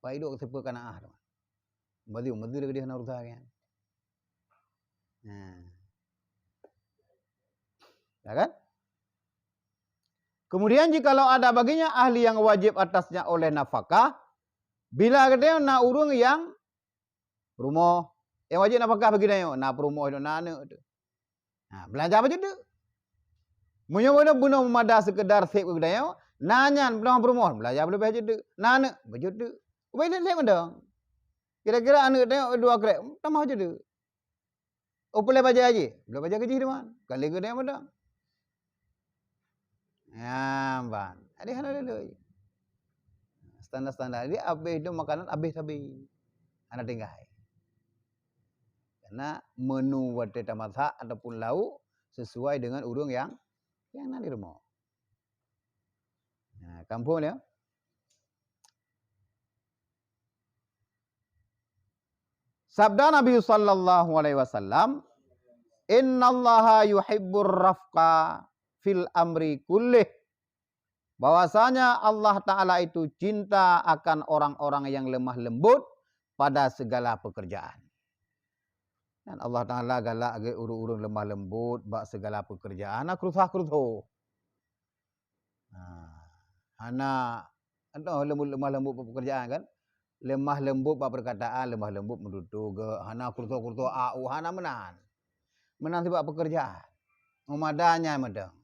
Pai dok seupeu kanaah tu. Mazu, mazu lagèe dia hana urusan kan. Nah. Ya kan? Kemudian jikalau ada baginya ahli yang wajib atasnya oleh nafkah, bila geutanyoe na ureueng nyang rumoh, nyang wajéb nafkah bagi tanyoe, na peurumoh, na aneuk tu. Ha, beulanja bacut teuk. Meunyoe bunoe, bunoe meumada seukeudar sép keu geutanyoe, na nyan bunoe peurumoh, beulanja leubeh bacut teuk. Na aneuk, bacut teuk. Ubé sép-sép mantong. Kira-kira aneuk tanyoe dua krek, tamah bacut teuk. Oh, peuleueh bajèe jih. Peuleueh bajèe keu jih teuma. Kon lé keu tanyoe mantong. Nyan ban. Jadi hana lé-lé. Standar-standar. Jadi abéh tu makanan abéh sabe. Hana tinggai. Karena menu watèe tamasak ataupun lauk sesuai dengan ureueng nyang, nyang na di rumoh. Nah, kampung dia. Sabda Nabi sallallahu alaihi wasallam, "Innallaha yuhibbur rafqa fil amri kullih." Bahwasanya Allah Ta'ala itu cinta akan orang-orang yang lemah lembut pada segala pekerjaan. Dan Allah Ta'ala galak lé ureueng-ureueng lemah lembut bak segala pekerjaan, hana keurusah-keurusah. Ha, hana, entah lembut, lemah lembut bak pekerjaan kan? Lemah lembut bak perkataan, lemah lembut meututoe geuh, hana keurusah-keurusah, au, hana meunan. Meunan sibak pekerjaan. Meumada nyan mantong.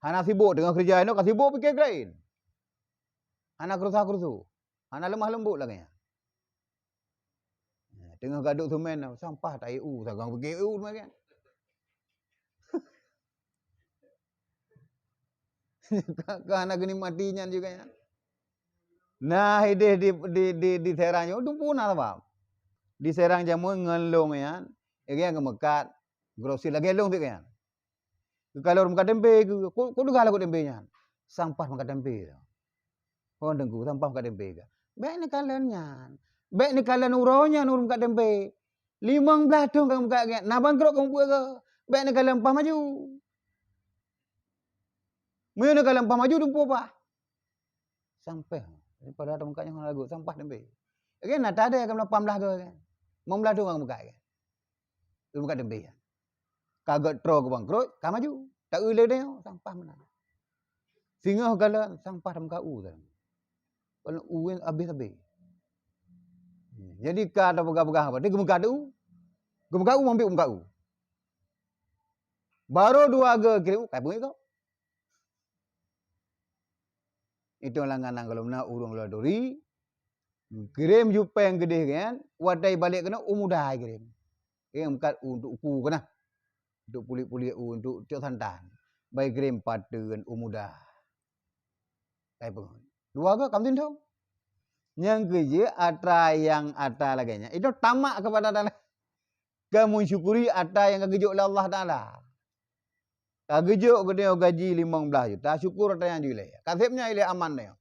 Hana sibok teungoh keureuja inoe, ka sibok pike keu laén. Hana keurusah-keurusah. Hana lemah lembut lagèe nyan. Nah, teungoh gadôh seumén, sampah tahi u, sagang pike u seumén kan. Ka, ka hana geunikmati nyan juga nyan. Nah, ideh di, di, di, di Serang nyoe, dumpeue na sabab. Di Serang jameun ngon lôn nyan, lagèe nyang geumeukat, grosir lagèe lôn sit nyan. Geukalon meukat tempe, ku, ku, ku dugah lagu tempe nyan. Sampah meukat tempe tu. Oh, teungku, sampah meukat tempe ka. Bèk neukalon nyan. Bèk neukalon uroe nyan ureueng meukat tempe. Limong blaih thôn ka meukat nyan. Na bangkrot ka mubuet ka. Bèk neukalon paih maju. Meunyoe neukalon paih maju, dumpeue paih. Sampah. Daripada teumeukat nyan lagu sampah tempe. Oke, na tadé ka lapan blaih go kan. Limong blaih thôn ka meukat kan. Limong blaih tempe kan. Ka gèt troe keu bangkrot, ka maju. Tak eu lé nyoe, sampah meunan. Singoh galak sampah teumeukat u tadi. Kalau u nyan abéh-abéh. Jadi ka tapeugah-peugah apa? Dia geumeukat u. Geumeukat u, meuambil geumeukat u. Baru dua go kirém u, kai peungét kau. Itu langan-langan kalau na ureueng luwa duri, kirém jupeng keudeh kan, watèe balek keunoe u muda kirém. Kirém kat u untuk uku keunoe. Untuk puléh-puléh u, untuk cok santan. Bai kirém pateuen u muda. Kai peungét. Dua go kam sindong. Nyang keujeuet atra nyang atra lagèe nyan. Itu tamak kepada Allah. Ka mensyukuri atra nyang ka geujok lé Allah Taala. Ka geujok geutanyoe gaji limong blaih juta, syukur atra nyan ju ilèe. Ka sép nyan ilèe aman nyoe.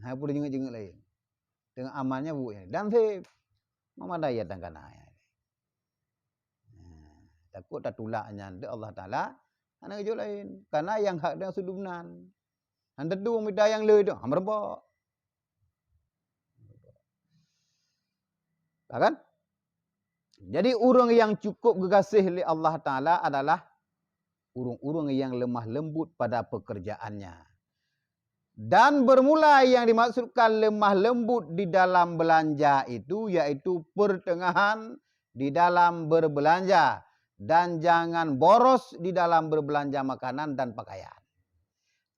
Hai peue jingeuk-jingeuk laén. Teungoh aman nyan buet nyan. Dan sép. Meumada ya tangkana. Nah, takot tatulak nyan teuh Allah Taala hana geujok laén. Karena nyang hak nyan sudum nan. Hana teudong mita nyang le tu, ha, meurumpok. Ya kan? Jadi ureueng nyang cukup geugaséh lé Allah Taala adalah ureueng-ureueng nyang lemah lembut pada pekerjaannya. Dan bermula yang dimaksudkan lemah lembut di dalam belanja itu, yaitu pertengahan di dalam berbelanja, dan jangan boros di dalam berbelanja makanan dan pakaian.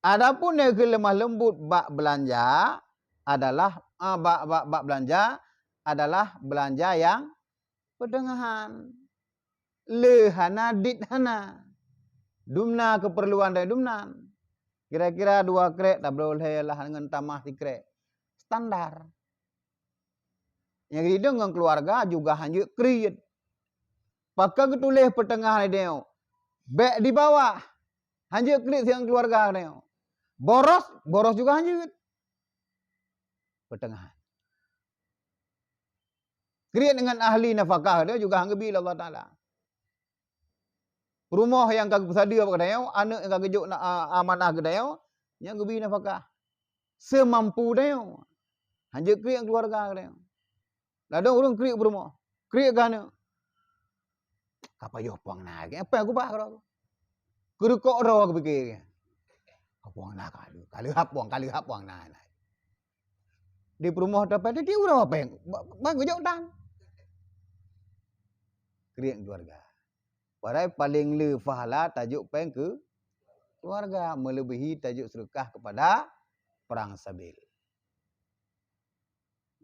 Adapun nyang keu lemah lembut bak belanja adalah, ah, bak, bak, bak belanja adalah belanja yang pertengahan. Le hana, dit hana. Dumna keperluan dari dumnan. Kira-kira dua krek tabloe lhèe lah ngon tamah sikrek. Standar. Nyang ridong ngon keluarga juga hanjeuet kriet. Pakon geutuléh pertengahan idéo? Bèk di bawah. Hanjeuet kriet siat ngon keluarga idéo. Boros, boros juga hanjeuet. Pertengahan. Kriet ngon ahli nafakah idéo juga han geubi lé Allah Taala. Peurumoh nyang ka geupeusadeue bak geutanyoe, aneuk nyang ka geujok na-, a-, amanah geutanyoe, nyan geubi nafakah seumampu tanyoe. Hanjeuet kriet ngon keuluwarga geutanyoe. Ladôm ureueng kriet peurumoh, kriet keu aneuk. Ka pajoh puang na, apa nyang kubah keudroe? Keurukok droe geupike. Ka puang na ka lheueh, ka lheueh hab puang, ka lheueh hab puang na. Di peurumoh teupeu tiep uroe péng, ba-, ban geujok tan. Kriet keuluwarga. Padahai paleng le pahala tajok péng keu keuluwarga, meuleubèhi tajok seudeukah keupada prang sabil.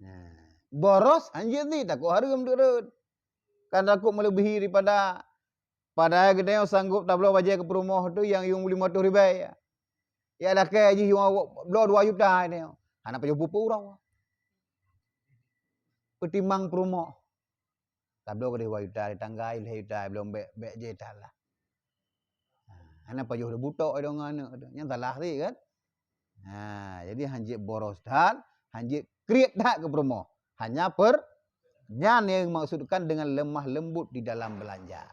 Nah, boros hanjeuet jih, takot hareuem teuk rhot. Kan takot meuleubèhi daripada, padahai geutanyoe sanggop tabloe bajèe keu peurumoh teuh nyang yuem limong reutôh ribèe. Ya lakèe jih yuem bloe dua juta geutanyoe. Hana pajoh peue-peue uroe. Peutimang peurumoh. Tabloe keudeh dua juta, tetangga lhèe juta, belom bèk, bèk jih that lah. Ha, hana pajoh butok idong aneuk tu. Nyan salah sit kan? Ha, jadi hanjeuet boros that, hanjeuet kriet that keu peurumoh. Hanya per-, nyan nyang dimaksudkan dengan lemah lembut di dalam belanja.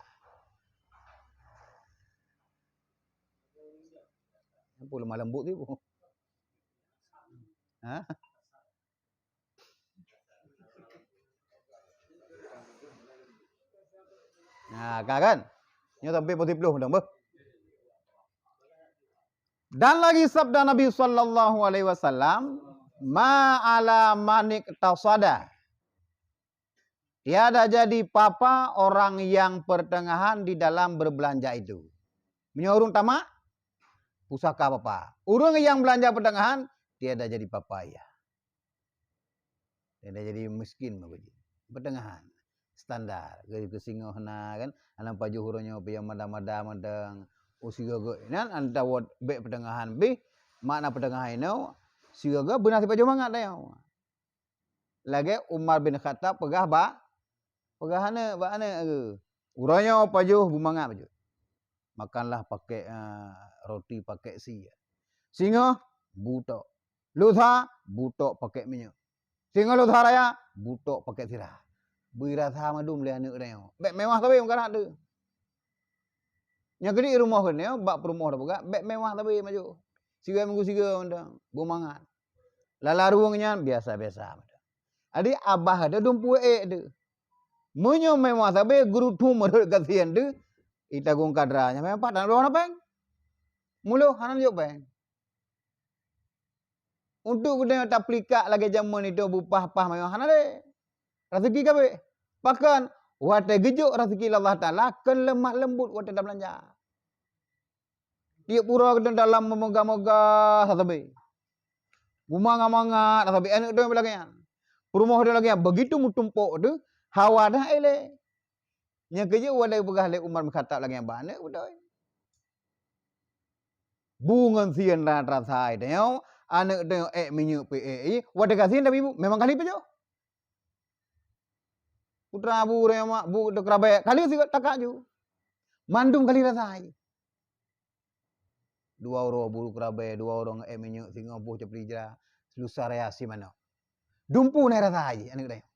Apa lemah lembut tu? Ha? Nah, ka kan? Nyoe sampai pukul sepuluh mantong, beuh. Dan lagi sabda Nabi sallallahu alaihi wasallam, "Ma ala man iqtasada." Tiada jadi papa orang yang pertengahan di dalam berbelanja itu. Meunyoe ureueng tamak, pusaka papa. Ureueng nyang belanja pertengahan, tiada jadi papa ia. Dia dah jadi miskin meukeujih. Pertengahan. Standar. Keu, keu singoh na kan. Aneuk pajoh uroe nyoe pian mada-mada mantong. Oh, sigoe-goe. Nyan antara bèk pertengahan pih. Makna pertengahan inoe, sigoe-goe beuna sipajoh mangat tanyoe. Lagèe Umar bin Khattab peugah bak, peugah aneuk, bak aneuk geuh. Uroe nyoe pajoh bu mangat pajoh. Makanlah pakèt, eh, roti pakèt sie. Singoh, bu tok. Lusa, bu tok pakèt minyeuk. Singoh lusa raya, bu tok pakèt sira. Bri rasa mandum lé aneuk tanyoe. Bèk mewah sabe meukarat teuh. Nyang keudiek rumoh keunoe, bak peurumoh tapeugah, bèk mewah sabe majoh. Sigoe minggu sigoe mantong, bu mangat. Lala rueng nyan biasa-biasa mantong. Jadi abah teuh dumpeue ék teuh. Meunyoe mewah sabe geuruthom rhot gasien teuh, itagong kadra nyan memang pat hana jok péng. Muloh hana jok péng. Untuk geutanyoe tapeulikak lagèe jameun itu bupah-pah mewah hana lé. Raseuki ka abéh. Pakon? Watèe geujok raseuki lé Allah Taala, kon lemah lembut watèe tabeulanja. Tiep uroe geutanyoe dalam meumeuga-meuga sabe. Bumanga-manga sabe, aneuk droe lagèe nyan. Peurumoh droe lagèe nyan, begitu meutumpok teuh, hawa dah ilèe. Nyang keujeuet watèe peugah lé Umar bin Khattab lagèe nyan bak aneuk beutôi. Bu ngon sien na rasa tanyoe, aneuk tanyoe ék minyeuk pih ék, watèe gasien tapi bu, memang kali pajoh. Putra bu, raya mak bu, teukeurabèe, kali sigoe takak ju. Mandum kali rasa jih. Dua uroe bu keurabèe, dua uroe ngon ék minyeuk, singoh boh caplija, lusa raya sie manok. Dumpeue na rasa jih aneuk tanyoe.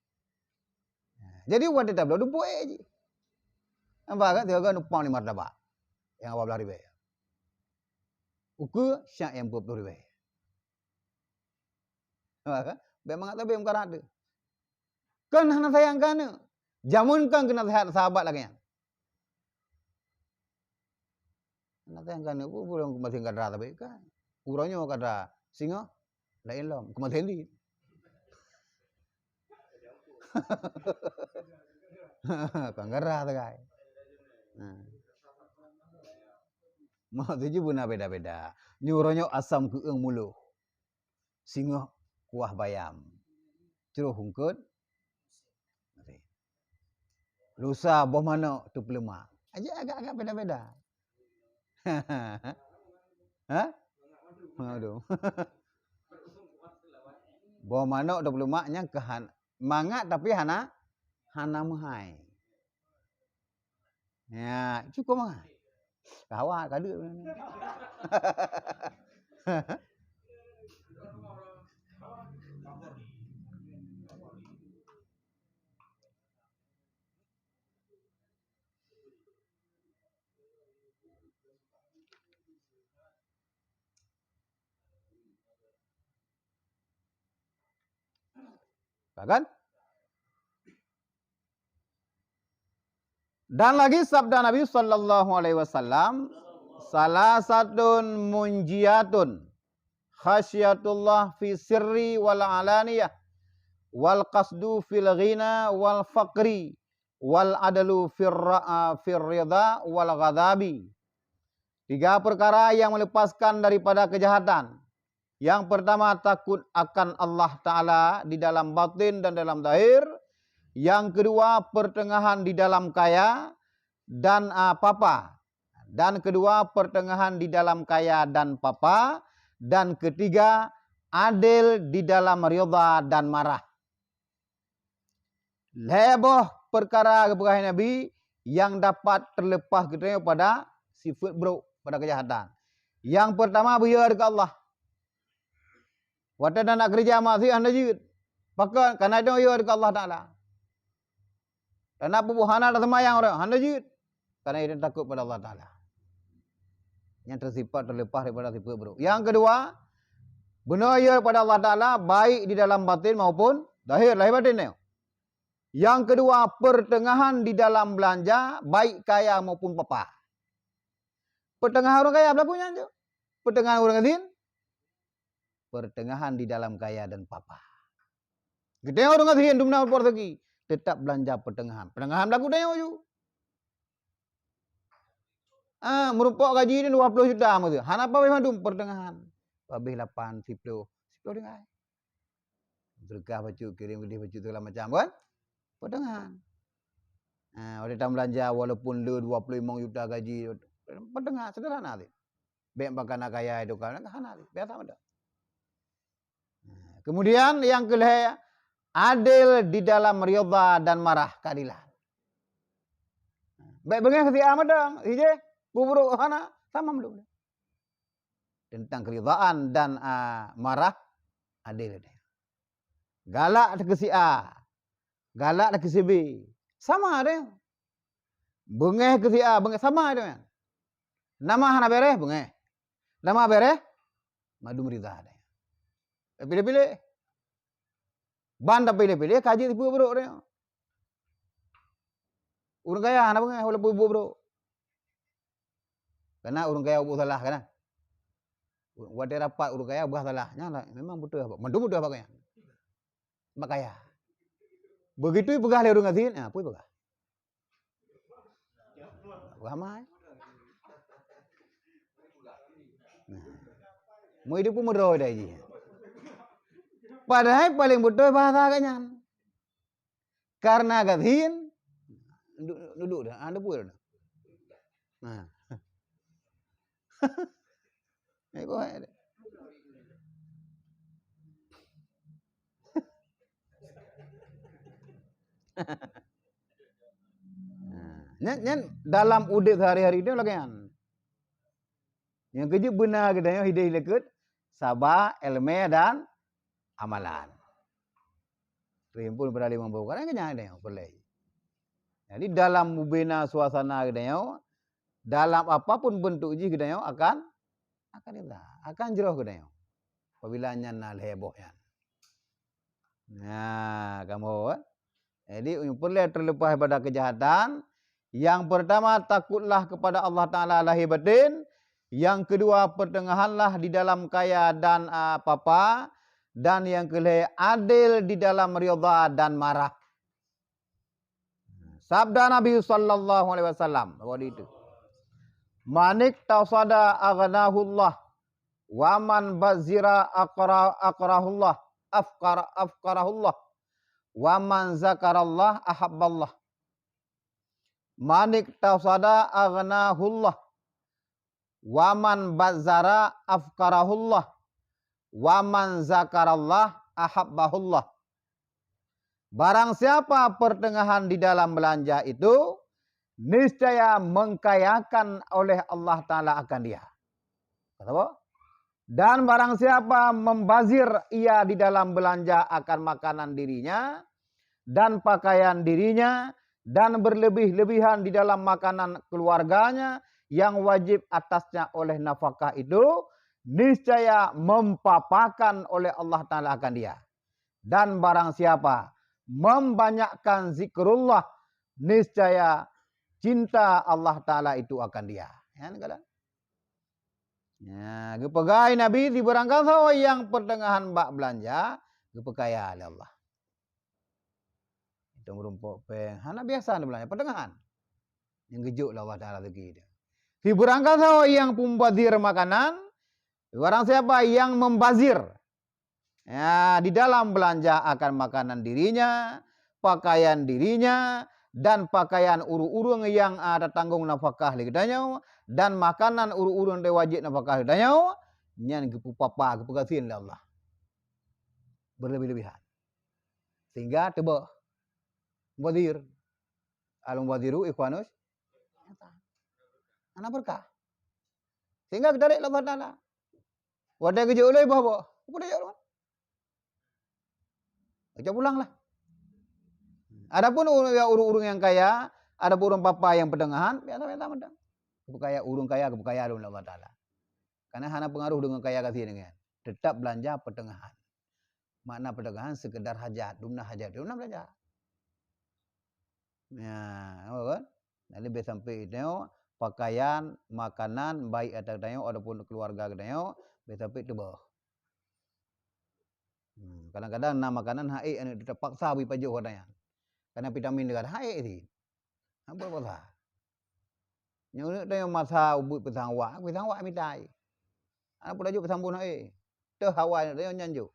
Jadi watèe tabloe dumpeue ék jih. Nampak kan? Sigoe-goe numpang di martabak nyang dua blaih ribèe. Ukeue syak nyang dua ploh ribèe. Nampak kan? Bèk mangat sabe meukarat teuh. Kon hana sayang keu aneuk. Jameun kon keuneuk naseuhat sahabat lagèe nyan. Naseuhat keu aneuk peue, peue masih kadra sabe kan. Uroe nyoe kadra Singoh, laén lom, keumaté sendiri. Kan gara sagai. Nah. Maksud jih beuna beda-beda. Nyoe uroe nyoe asam keueung muloh. Singoh kuah bayam. Troh ungkeut. Lusa boh manok teupeuleumak. Aja agak-agak beda-beda. Ha? Aduh. Boh manok teupeuleumak nyang keuhan mangat tapi hana, hana meuhai. Ya, cukup mangat. Kawa ka deuek. Kan? Dan lagi sabda Nabi sallallahu alaihi wasallam, "Salasatun munjiyatun, khasyatullah fi sirri wal alaniyah, wal qasdu fil ghina wal faqri, wal adlu fir ra-, fir ridha wal ghadabi." Tiga perkara yang melepaskan daripada kejahatan. Yang pertama, takut akan Allah Ta'ala di dalam batin dan dalam zahir. Yang kedua, pertengahan di dalam kaya dan, ah, papa. Dan kedua, pertengahan di dalam kaya dan papa. Dan ketiga, adil di dalam ridha dan marah. Lhée boh peukara geupeugah Nabi nyang dapat teuleupah geutanyoe pada sifeuet brok, pada keujahatan. Nyang peurtama, beuyue keu Allah. Watée na keureuja maksiat hana jeuet. Pakon? Kareuna tanyoe yue keu Allah Taala. Tanyoe peubuet hana taseumayang ureuëng, hana jeuet. Kareuna tanyoe takot pada Allah Taala. Nyang teusifat teuleupah daripada sifeuet brok. Nyang keudua, beuna yue pada Allah Taala, baik di dalam batin maupun zahir, lahé batin nyoe. Nyang keudua, peurteungahan di dalam beulanja, baik kaya maupun papa. Peurteungahan ureuëng kaya beulaku nyan cok. Peurteungahan ureuëng gasien, peurteungahan di dalam kaya dan papa. Geutanyoe ureuëng gasien dumna por seugi, teutap beulanja peurteungahan. Peurteungahan beulaku tanyoe ju. Ah, meurumpok gaji ni dua puluh juta meutu. Hana pabeh mandum peurteungahan. Pabeh lapan, siploh, siploh tinggai. Seudeukah bacut, kirém keudeh bacut, segala macam, kan? Peurteungahan. Ha, watée tameulanja walaupun le dua puluh limong juta gaji, peurteungahan, sederhana tu. Bék bak na kaya itu kan, hana tu, biasa mantong. Ha, kemudian nyang keulhée, adil di dalam ridha dan marah, keadilan. Bék beungéh keu si A mantong, si jih, buburu hana, sama mantong. Teuntang keuridhaan dan, a, marah, adil. Galak keu si A, galak keu si B, sama deh. Beungéh keu si A, beungéh sama deh. Nama hana béréh, beungéh. Nama béréh, mandum ridha deh. Piléh-piléh. Ban tapiléh-piléh, ka jeuet sifeuet brok deh. Ureuëng kaya hana beungéh walaupun buet brok. Kareuna ureuëng kaya buet salah, kan? Watée rapat ureuëng kaya buet salah, nyan lah, memang beutôi, mandum beutôi bak nyan. Bak kaya. Begitu peugah lé ureuëng gasien, ah, peue peugah? Ramai. Nah. Meu itu pun meudroe dah jih. Padahai paléng beutôi bahasa geuh nyan. Kareuna gasien, du-, dudoe dah, ah, dudoe dah. Nah. Eh, kok, eh. Nah, nyan, nyan dalam udeb sehari-hari tu lagée nyan. Nyang keujeuet beuna geutanyoe hideh likot, saba, iéleumé dan amalan. Teuhimpun pada limong boh perkara nyang geutanyoe peureulée. Jadi dalam mubina suasana geutanyoe, dalam apapun bentuk jih geutanyoe akan, akan ridha, akan jroh geutanyoe. Apabila nyan na lhée boh nyan. Nah, kamoe, eh. Jadi, nyang peureulée teuleupah daripada keujahatan, nyang peurtama, takutlah kepada Allah Taala lahé batin, Nyang keudua, peuteungahanlah di dalam kaya dan, a, papa, dan nyang keulhèe, adil di dalam ridha dan marah. Sabda Nabi sallallahu alaihi wasallam waktu itu, "Maniktasada aghnahullah, wa man bazira aqra-, aqrahullah, afqara-, afqarahullah, wa man zakarallah ahabballah." Maniktasada aghnahullah, wa man bazara afqarahullah, wa man zakarallah ahabbahullah. Barang siapa pertengahan di dalam belanja itu, niscaya mengkayakan oleh Allah Ta'ala akan dia. Kata apa? Dan barang siapa membazir ia di dalam belanja akan makanan dirinya dan pakaian dirinya dan berlebih-lebihan di dalam makanan keluarganya yang wajib atasnya oleh nafkah itu, niscaya mempapakan oleh Allah Ta'ala akan dia. Dan barang siapa membanyakkan zikrullah, niscaya cinta Allah Ta'ala itu akan dia. Ya, kan? Ya, geupeugah Nabi, sibeurangkasoe nyang peuteungahan bak beulanja, geupeukaya lé Allah. Itu meurumpok péng, hana biasa na beulanja, peuteungahan. Nyang geujok lé Allah Ta'ala rezeki dia. Sibeurangkasoe nyang peumbazir makanan, barang siapa yang membazir, ya, di dalam belanja akan makanan dirinya, pakaian dirinya, dan pakaian ureuëng-ureuëng nyang, a, tatanggong nafkah lé geutanyoe, dan makanan ureuëng-ureuëng nyang wajéb nafkah lé geutanyoe, nyan geupeupapa, geupeugasien lé Allah. Berlebih-lebihan. Sehingga teuböh. Mubazir. Al-mubaziru ikhwanus. Hana berkah. Sehingga geutarek lé Allah Ta'ala. Watée geujok ulée boh-boh, peue jok lom? Baca pulang lah. Adapun ur-, ya, ureuëng-ureuëng nyang kaya, adapun ureuëng papa nyang peuteungahan, biasa-biasa mantong. Geupukaya, ureuëng kaya geupukaya lom lé Allah Ta'ala. Karena hana pengaruh dengan kaya gasien nyan. Tetap belanja peuteungahan. Makna peuteungahan sekedar hajat, dumna hajat, dumna belanja. Ya, nampak kan? Jadi, bèk sampai tanyoe pakaian, makanan, baik ata tanyoe ataupun keluarga tanyoe, bèk sampai teuböh. Hmm, kadang-kadang na makanan han ék, aneuk terpaksa bri pajoh ata nyan. Karena vitamin deungon han ék sih. Hana peue-peue. Nyoe aneuk tanyoe masa ubit pisang wak, pisang wak mitai. Hana peue laju pisang bunoe. Teuh hawa aneuk tanyoe nyan jok.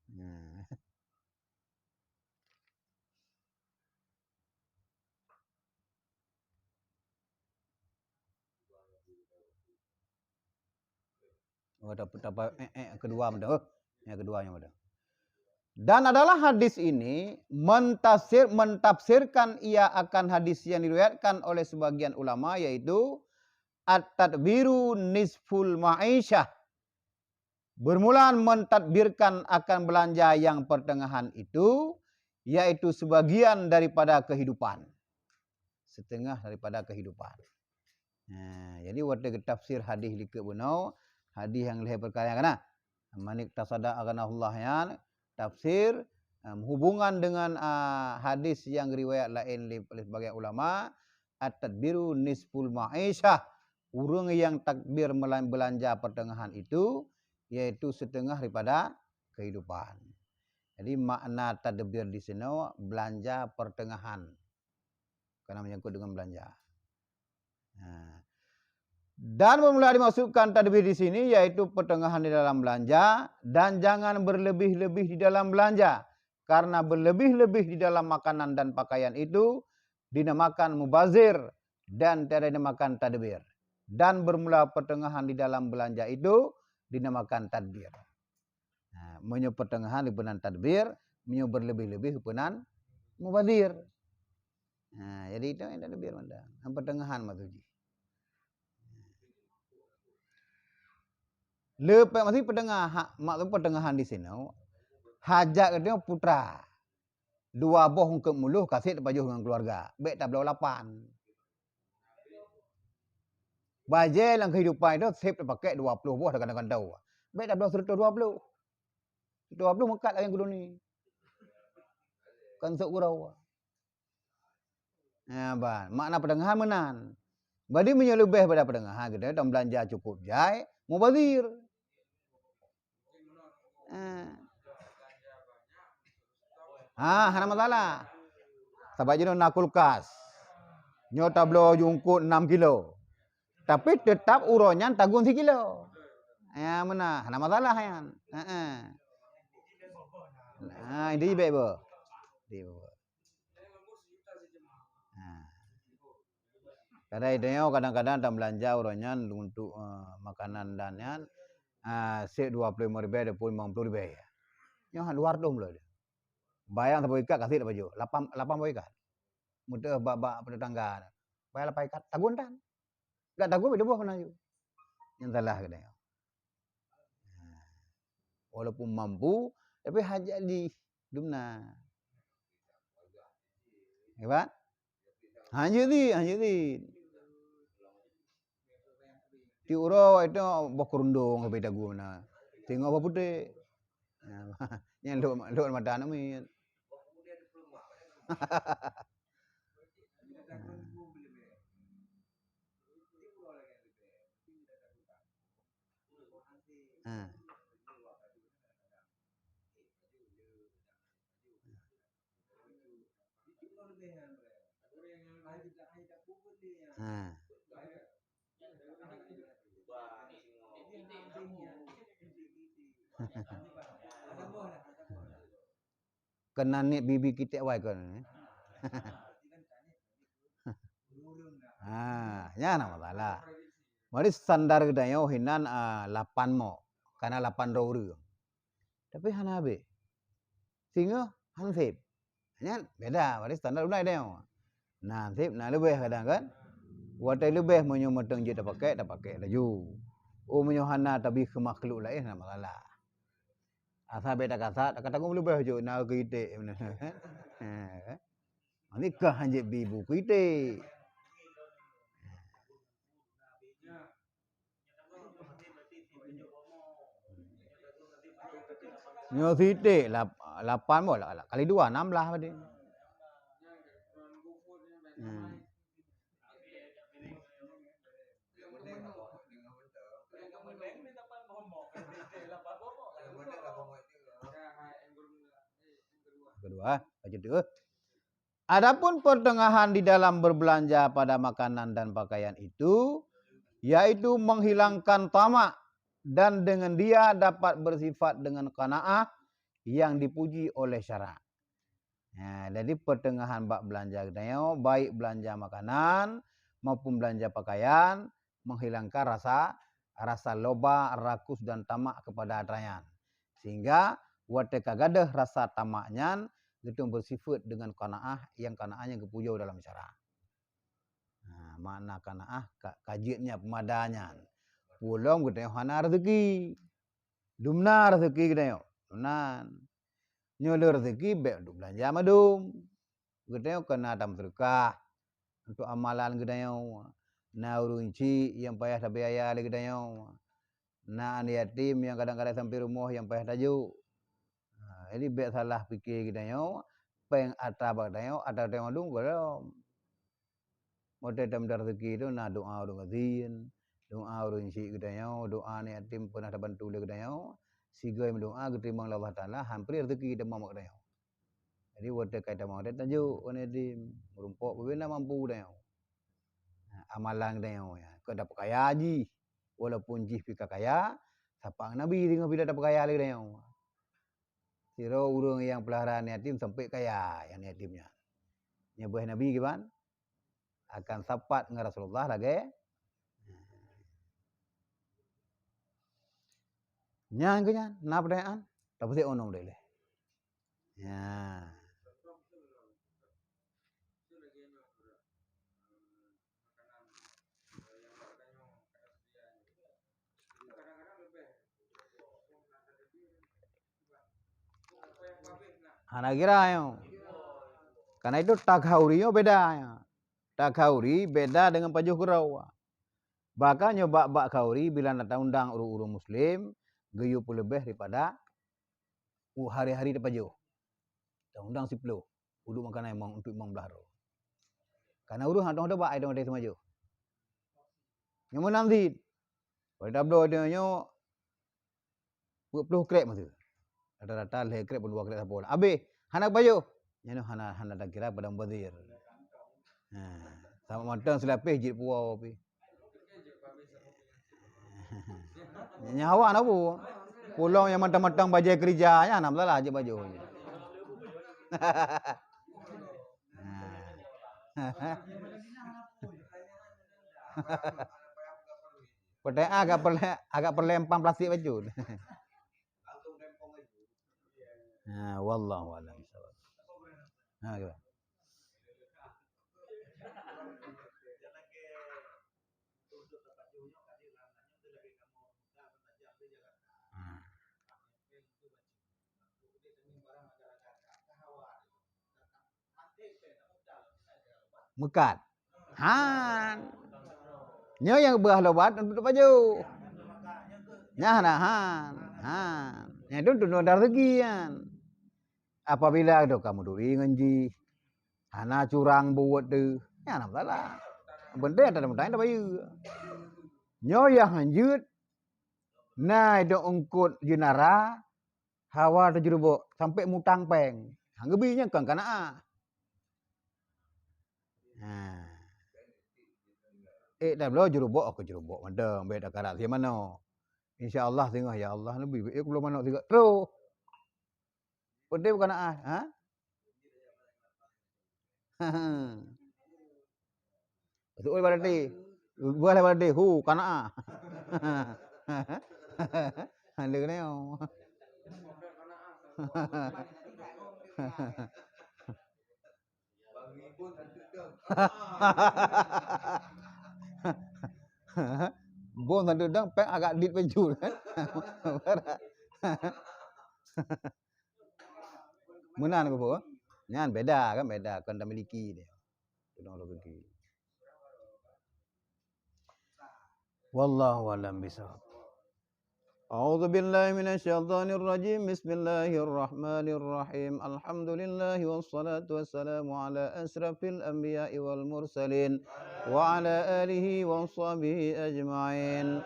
Nah. Oh, ada petapa, eh, eh, kedua meudah. Eh, yang kedua yang meudah. Dan adalah hadis ini mentasir, mentafsirkan ia akan hadis yang diriwayatkan oleh sebagian ulama, yaitu at-tadbiru nisful ma'isyah. Bermula mentadbirkan akan belanja yang pertengahan itu, yaitu sebagian daripada kehidupan. Setengah daripada kehidupan. Nah, jadi watée geutafsir hadis likot bunoe, hadis nyang lhée peukara kana. Maniktasada aghnahullah nyan tafsir, em, hubungan dengan, ah, hadis nyang riwayat laén lé, lé sebagian ulama, at-tadbiru nisful ma'isyah. Ureuëng nyang takbir meula-, belanja pertengahan itu, yaitu setengah daripada kehidupan. Jadi, makna tadbir di sinoe belanja pertengahan. Karena menyangkut dengan belanja. Nah. Dan bermula dimaksudkan tadbir di sini, yaitu pertengahan di dalam belanja, dan jangan berlebih-lebih di dalam belanja, karena berlebih-lebih di dalam makanan dan pakaian itu dinamakan mubazir dan tiada dinamakan tadbir. Dan bermula pertengahan di dalam belanja itu dinamakan tadbir. Nah, meunyoe pertengahan dipeunan tadbir, meunyoe berlebih-lebih dipeunan mubazir. Nah, jadi itu yang tadbir mantong. Yang pertengahan maksud jih. Leupah masih pertengahan, maksud pertengahan di sinoe, hajat geutanyoe putra. Dua boh eungkôt muloh ka sép tapajoh ngon keuluwarga. Bèk tabloe lapan. Bajèe lam keuhidupan itu sép tapakèk dua ploh boh, kadang-kadang tahu. Bèk tabloe seratus dua ploh. Seratus dua ploh meukat lagèe geutanyoe. Kan sôk gurau. Ya, ban. Makna pertengahan meunan. Berarti meunyoe leubeh pada peutengahan, kita tam belanja cukup jai, mubazir. Ha. Ha, hana masalah. Sabab jinoe na kulkas. Nyoe tabloe jungkot enam kilo. Tapi tetap uroe nyan tagun sikilo. Ya, meunan. Hana masalah nyan. Heeh. Ha, inti jibek beuh. Di beuh. Ha. Kadang itu nyoe kadang-kadang tam belanja uroe nyan untuk, eh, makanan dan nyan, eh, sép dua puluh lima ribèe ataupun lima puluh ribèe. Nyoe dua ratus ploh. Bayang saboh ikat ka sép lapan juta. Lapan, lapan boh ikat. Meuteuk bak-bak tetangga. Bayang lapan ikat, tagun tan. Gak tagun, beda boh kena ju. Nyang salah kena. Walaupun mampu, tapi hajat di dumna. Hebat? Hanjeuet di, hanjeuet di. Ti uroe itu boh keurundong habéh dagu na. Teungoh boh putéh. Nyan lhok, lhok mata aneuk miet. Ha. Ha. Keunan niet bibi kitek wai kon. Ha, nyan na masalah. Mari standar geutanyoe hinan, ah, lapan mok, kana lapan droe ureueng. Tapi hana habéh. Singoh han sép. Nyan beda, berarti standar ulai deh. Nah, sép na leubeh kadang kan. Watèe leubeh meunyoe mantong jeuet tapakai, tapakai laju. Oh, meunyoe hana tabri keu makhluk laén, hana masalah. Asai bèk takasat, ka tanggong leubeh jeuet na keu iték. Ini kah hanjeuet bi bu keu iték. Nyoe siték lap-, lapan boh, la-, la-, kali dua, enam belas berarti. Hmm. Kedua, baca tu. Adapun pertengahan di dalam berbelanja pada makanan dan pakaian itu, yaitu menghilangkan tamak, dan dengan dia dapat bersifat dengan qanaah yang dipuji oleh syarak. Ha, jadi pertengahan bak belanja geutanyoe, baik belanja makanan maupun belanja pakaian, menghilangkan rasa, rasa loba, rakus dan tamak kepada atra nyan. Sehingga watèe ka gadôh rasa tamak nyan, geutanyoe bersifat dengan qanaah, yang qanaah nyan geupujoe dalam syarak. Ha, makna qanaah ka, ka jeuet nyan, peumada nyan. Peue lom geutanyoe hana rezeki. Dumna rezeki geutanyoe. Dumna. Nyoe le rezeki bèk untuk belanja mandum. Geutanyoe keu na tameuseudeukah untuk amalan geutanyoe. Na ureueng chik nyang payah tabiaya lé geutanyoe. Na aneuk yatim nyang kadang-kadang sampoe rumoh nyang payah tajok. Ha, jadi bèk salah pike geutanyoe, pèng atra bak geutanyoe, atra geutanyoe mandum gohlom. Watèe taminta rezeki tu na doa ureueng gasien, doa ureueng chik geutanyoe, doa aneuk yatim pernah tabantu lé geutanyoe, sigoe meudoa geuteurimong lé Allah Taala, han pri rezeki geutanyoe bak geutanyoe. Jadi watèe ka itamong teuh tajok aneuk yatim, meurumpok peubilang mampu geutanyoe. Ha, amalan geutanyoe nyan, keu tapeukaya jih. Walaupun jih pih ka kaya, sapat ngon Nabi teungoh bila tapeukaya lé geutanyoe. Sidroe ureueng nyang peulara aneuk yatim sampai kaya aneuk yatim nyan. Nyan beuh Nabi kiban? Akan sapat ngon Rasulullah lagèe nyan keuh nyan, na peutanyaan? Tapeusé unoe deh lé. Ya. Hana kira nyoe. Karena itu takhauri nyoe beda nyoe. Takhauri beda dengan pajoh keudroe. Bahkan nyoe bak-bak khauri bila na taundang ureueng-ureueng muslim, geuyue peuleubeh daripada u-, hari-hari tapajoh. Taundang siplôh, uduk makanan imong, untuk imong blah droe. Karena ureueng hana teuba ai teuma teumajoh. Nyoe meunan cit. Pada tabloe nyoe peuet ploh krek masa. Rata-rata lhèe krek peuet dua krek sapo. Abéh, hana pajoh. Nyan hana, hana takira padang bazir. Ha, sama mantong seulapéh jeuet puwoe pih. Nyan awak na bu. Pulang nyang mantong-mantong bajèe keurija nyan, na masalah jeuet pajoh. Ha. Padahai agak peureulèe, agak peureulèe empang plastik bacut. Ha, wallahu a'lam bishawab. Ha, gitu. Ha. Meukat. Han. Nyoe nyang beuah lobat untuk pajoh. Nyan hana han. Han. Nyan tu tunong dari segi nyan. Apabila tu kamu duri ngon jih, hana curang buet tu, nyan hana masalah. Penting ada mutang ada bayeue. Nyoe nyang hanjeuet, na idong eungkot jeunara, hawa teujeurubok sampai mutang péng. Hang geubi nyan kon kanaa. Ha. Eh, dah bloe jeurubok, aku jeurubok mantong, bèk takarat siat manoe. Insya Allah singoh, ya Allah, leubeh bèk bloe manok sigoe. Troh. Peudeh bukan ah, ha? Betul berarti. Buah lah berarti. Hu, kanaa. Ada kena. Bom satu dong, péng agak dit peujeuet kan. Meunan keupeue? Nyan beda kan, beda, kon tamiliki dia. Tudong rezeki. Wallahu a'lam bishawab. أعوذ بالله من الشيطان الرجيم. بسم الله الرحمن الرحيم. الحمد لله والصلاة والسلام على أشرف الأنبياء والمرسلين وعلى آله وصحبه أجمعين.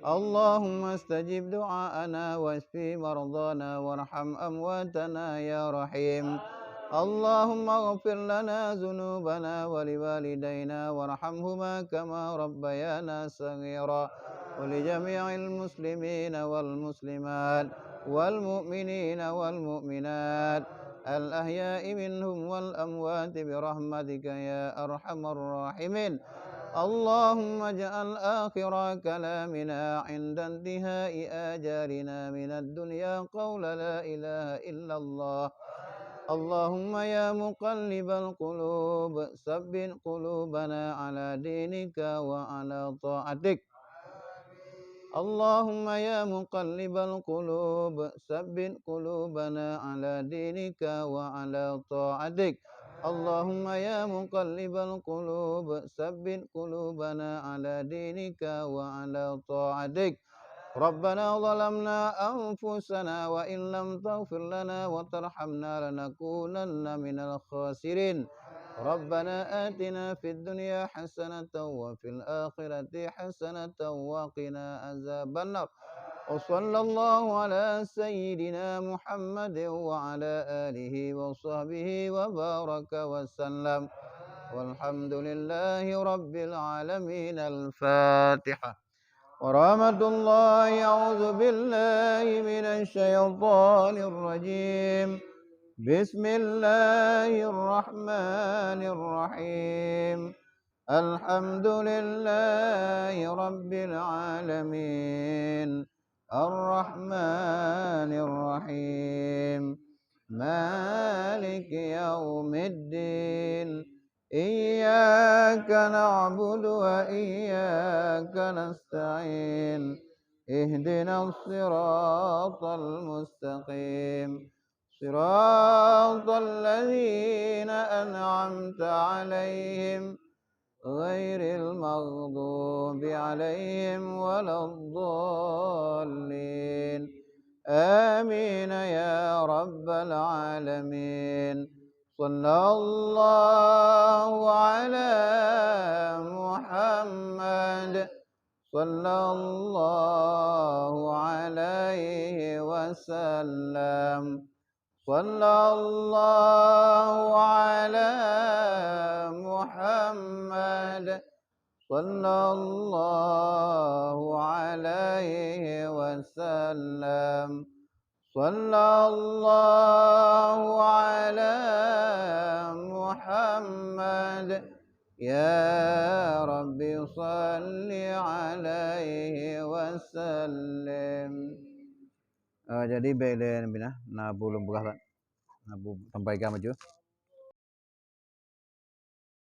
اللهم استجب دعاءنا واشف مرضانا وارحم أمواتنا يا رحيم. اللهم اغفر لنا ذنوبنا ولوالدينا وارحمهما كما ربيانا صغيرا. ولجميع المسلمين والمسلمات والمؤمنين والمؤمنات الأحياء منهم والأموات برحمتك يا أرحم الراحمين. اللهم اجعل آخر كلامنا عند انتهاء آجالنا من الدنيا قول لا إله إلا الله. اللهم يا مقلب القلوب ثبت قلوبنا على دينك وعلى طاعتك. اللهم يا مقلب القلوب ثبت قلوبنا على دينك وعلى طاعتك. اللهم يا مقلب القلوب ثبت قلوبنا على دينك وعلى طاعتك. ربنا ظلمنا أنفسنا وإن لم تغفر لنا وترحمنا لنكونن من الخاسرين. ربنا آتنا في الدنيا حسنة وفي الآخرة حسنة وقنا عذاب النار. وصلى الله على سيدنا محمد وعلى آله وصحبه وبارك وسلم. والحمد لله رب العالمين. الفاتحة. ورحمة الله. أعوذ بالله من الشيطان الرجيم. بسم الله الرحمن الرحيم. الحمد لله رب العالمين. الرحمن الرحيم. مالك يوم الدين. إياك نعبد وإياك نستعين. اهدنا الصراط المستقيم. صراط الذين أنعمت عليهم غير المغضوب عليهم ولا الضالين. آمين يا رب العالمين. صلى الله على محمد Sallallahu alaihi wasallam. Sallallahu ala Muhammad. Sallallahu alaihi wasallam. Sallallahu ala Muhammad. Ya Rabbi, salli alaihi wasallim. Ah, jadi, bèk lé Nabi na, na bu lôn peugah that. Na bu sampaikan baju.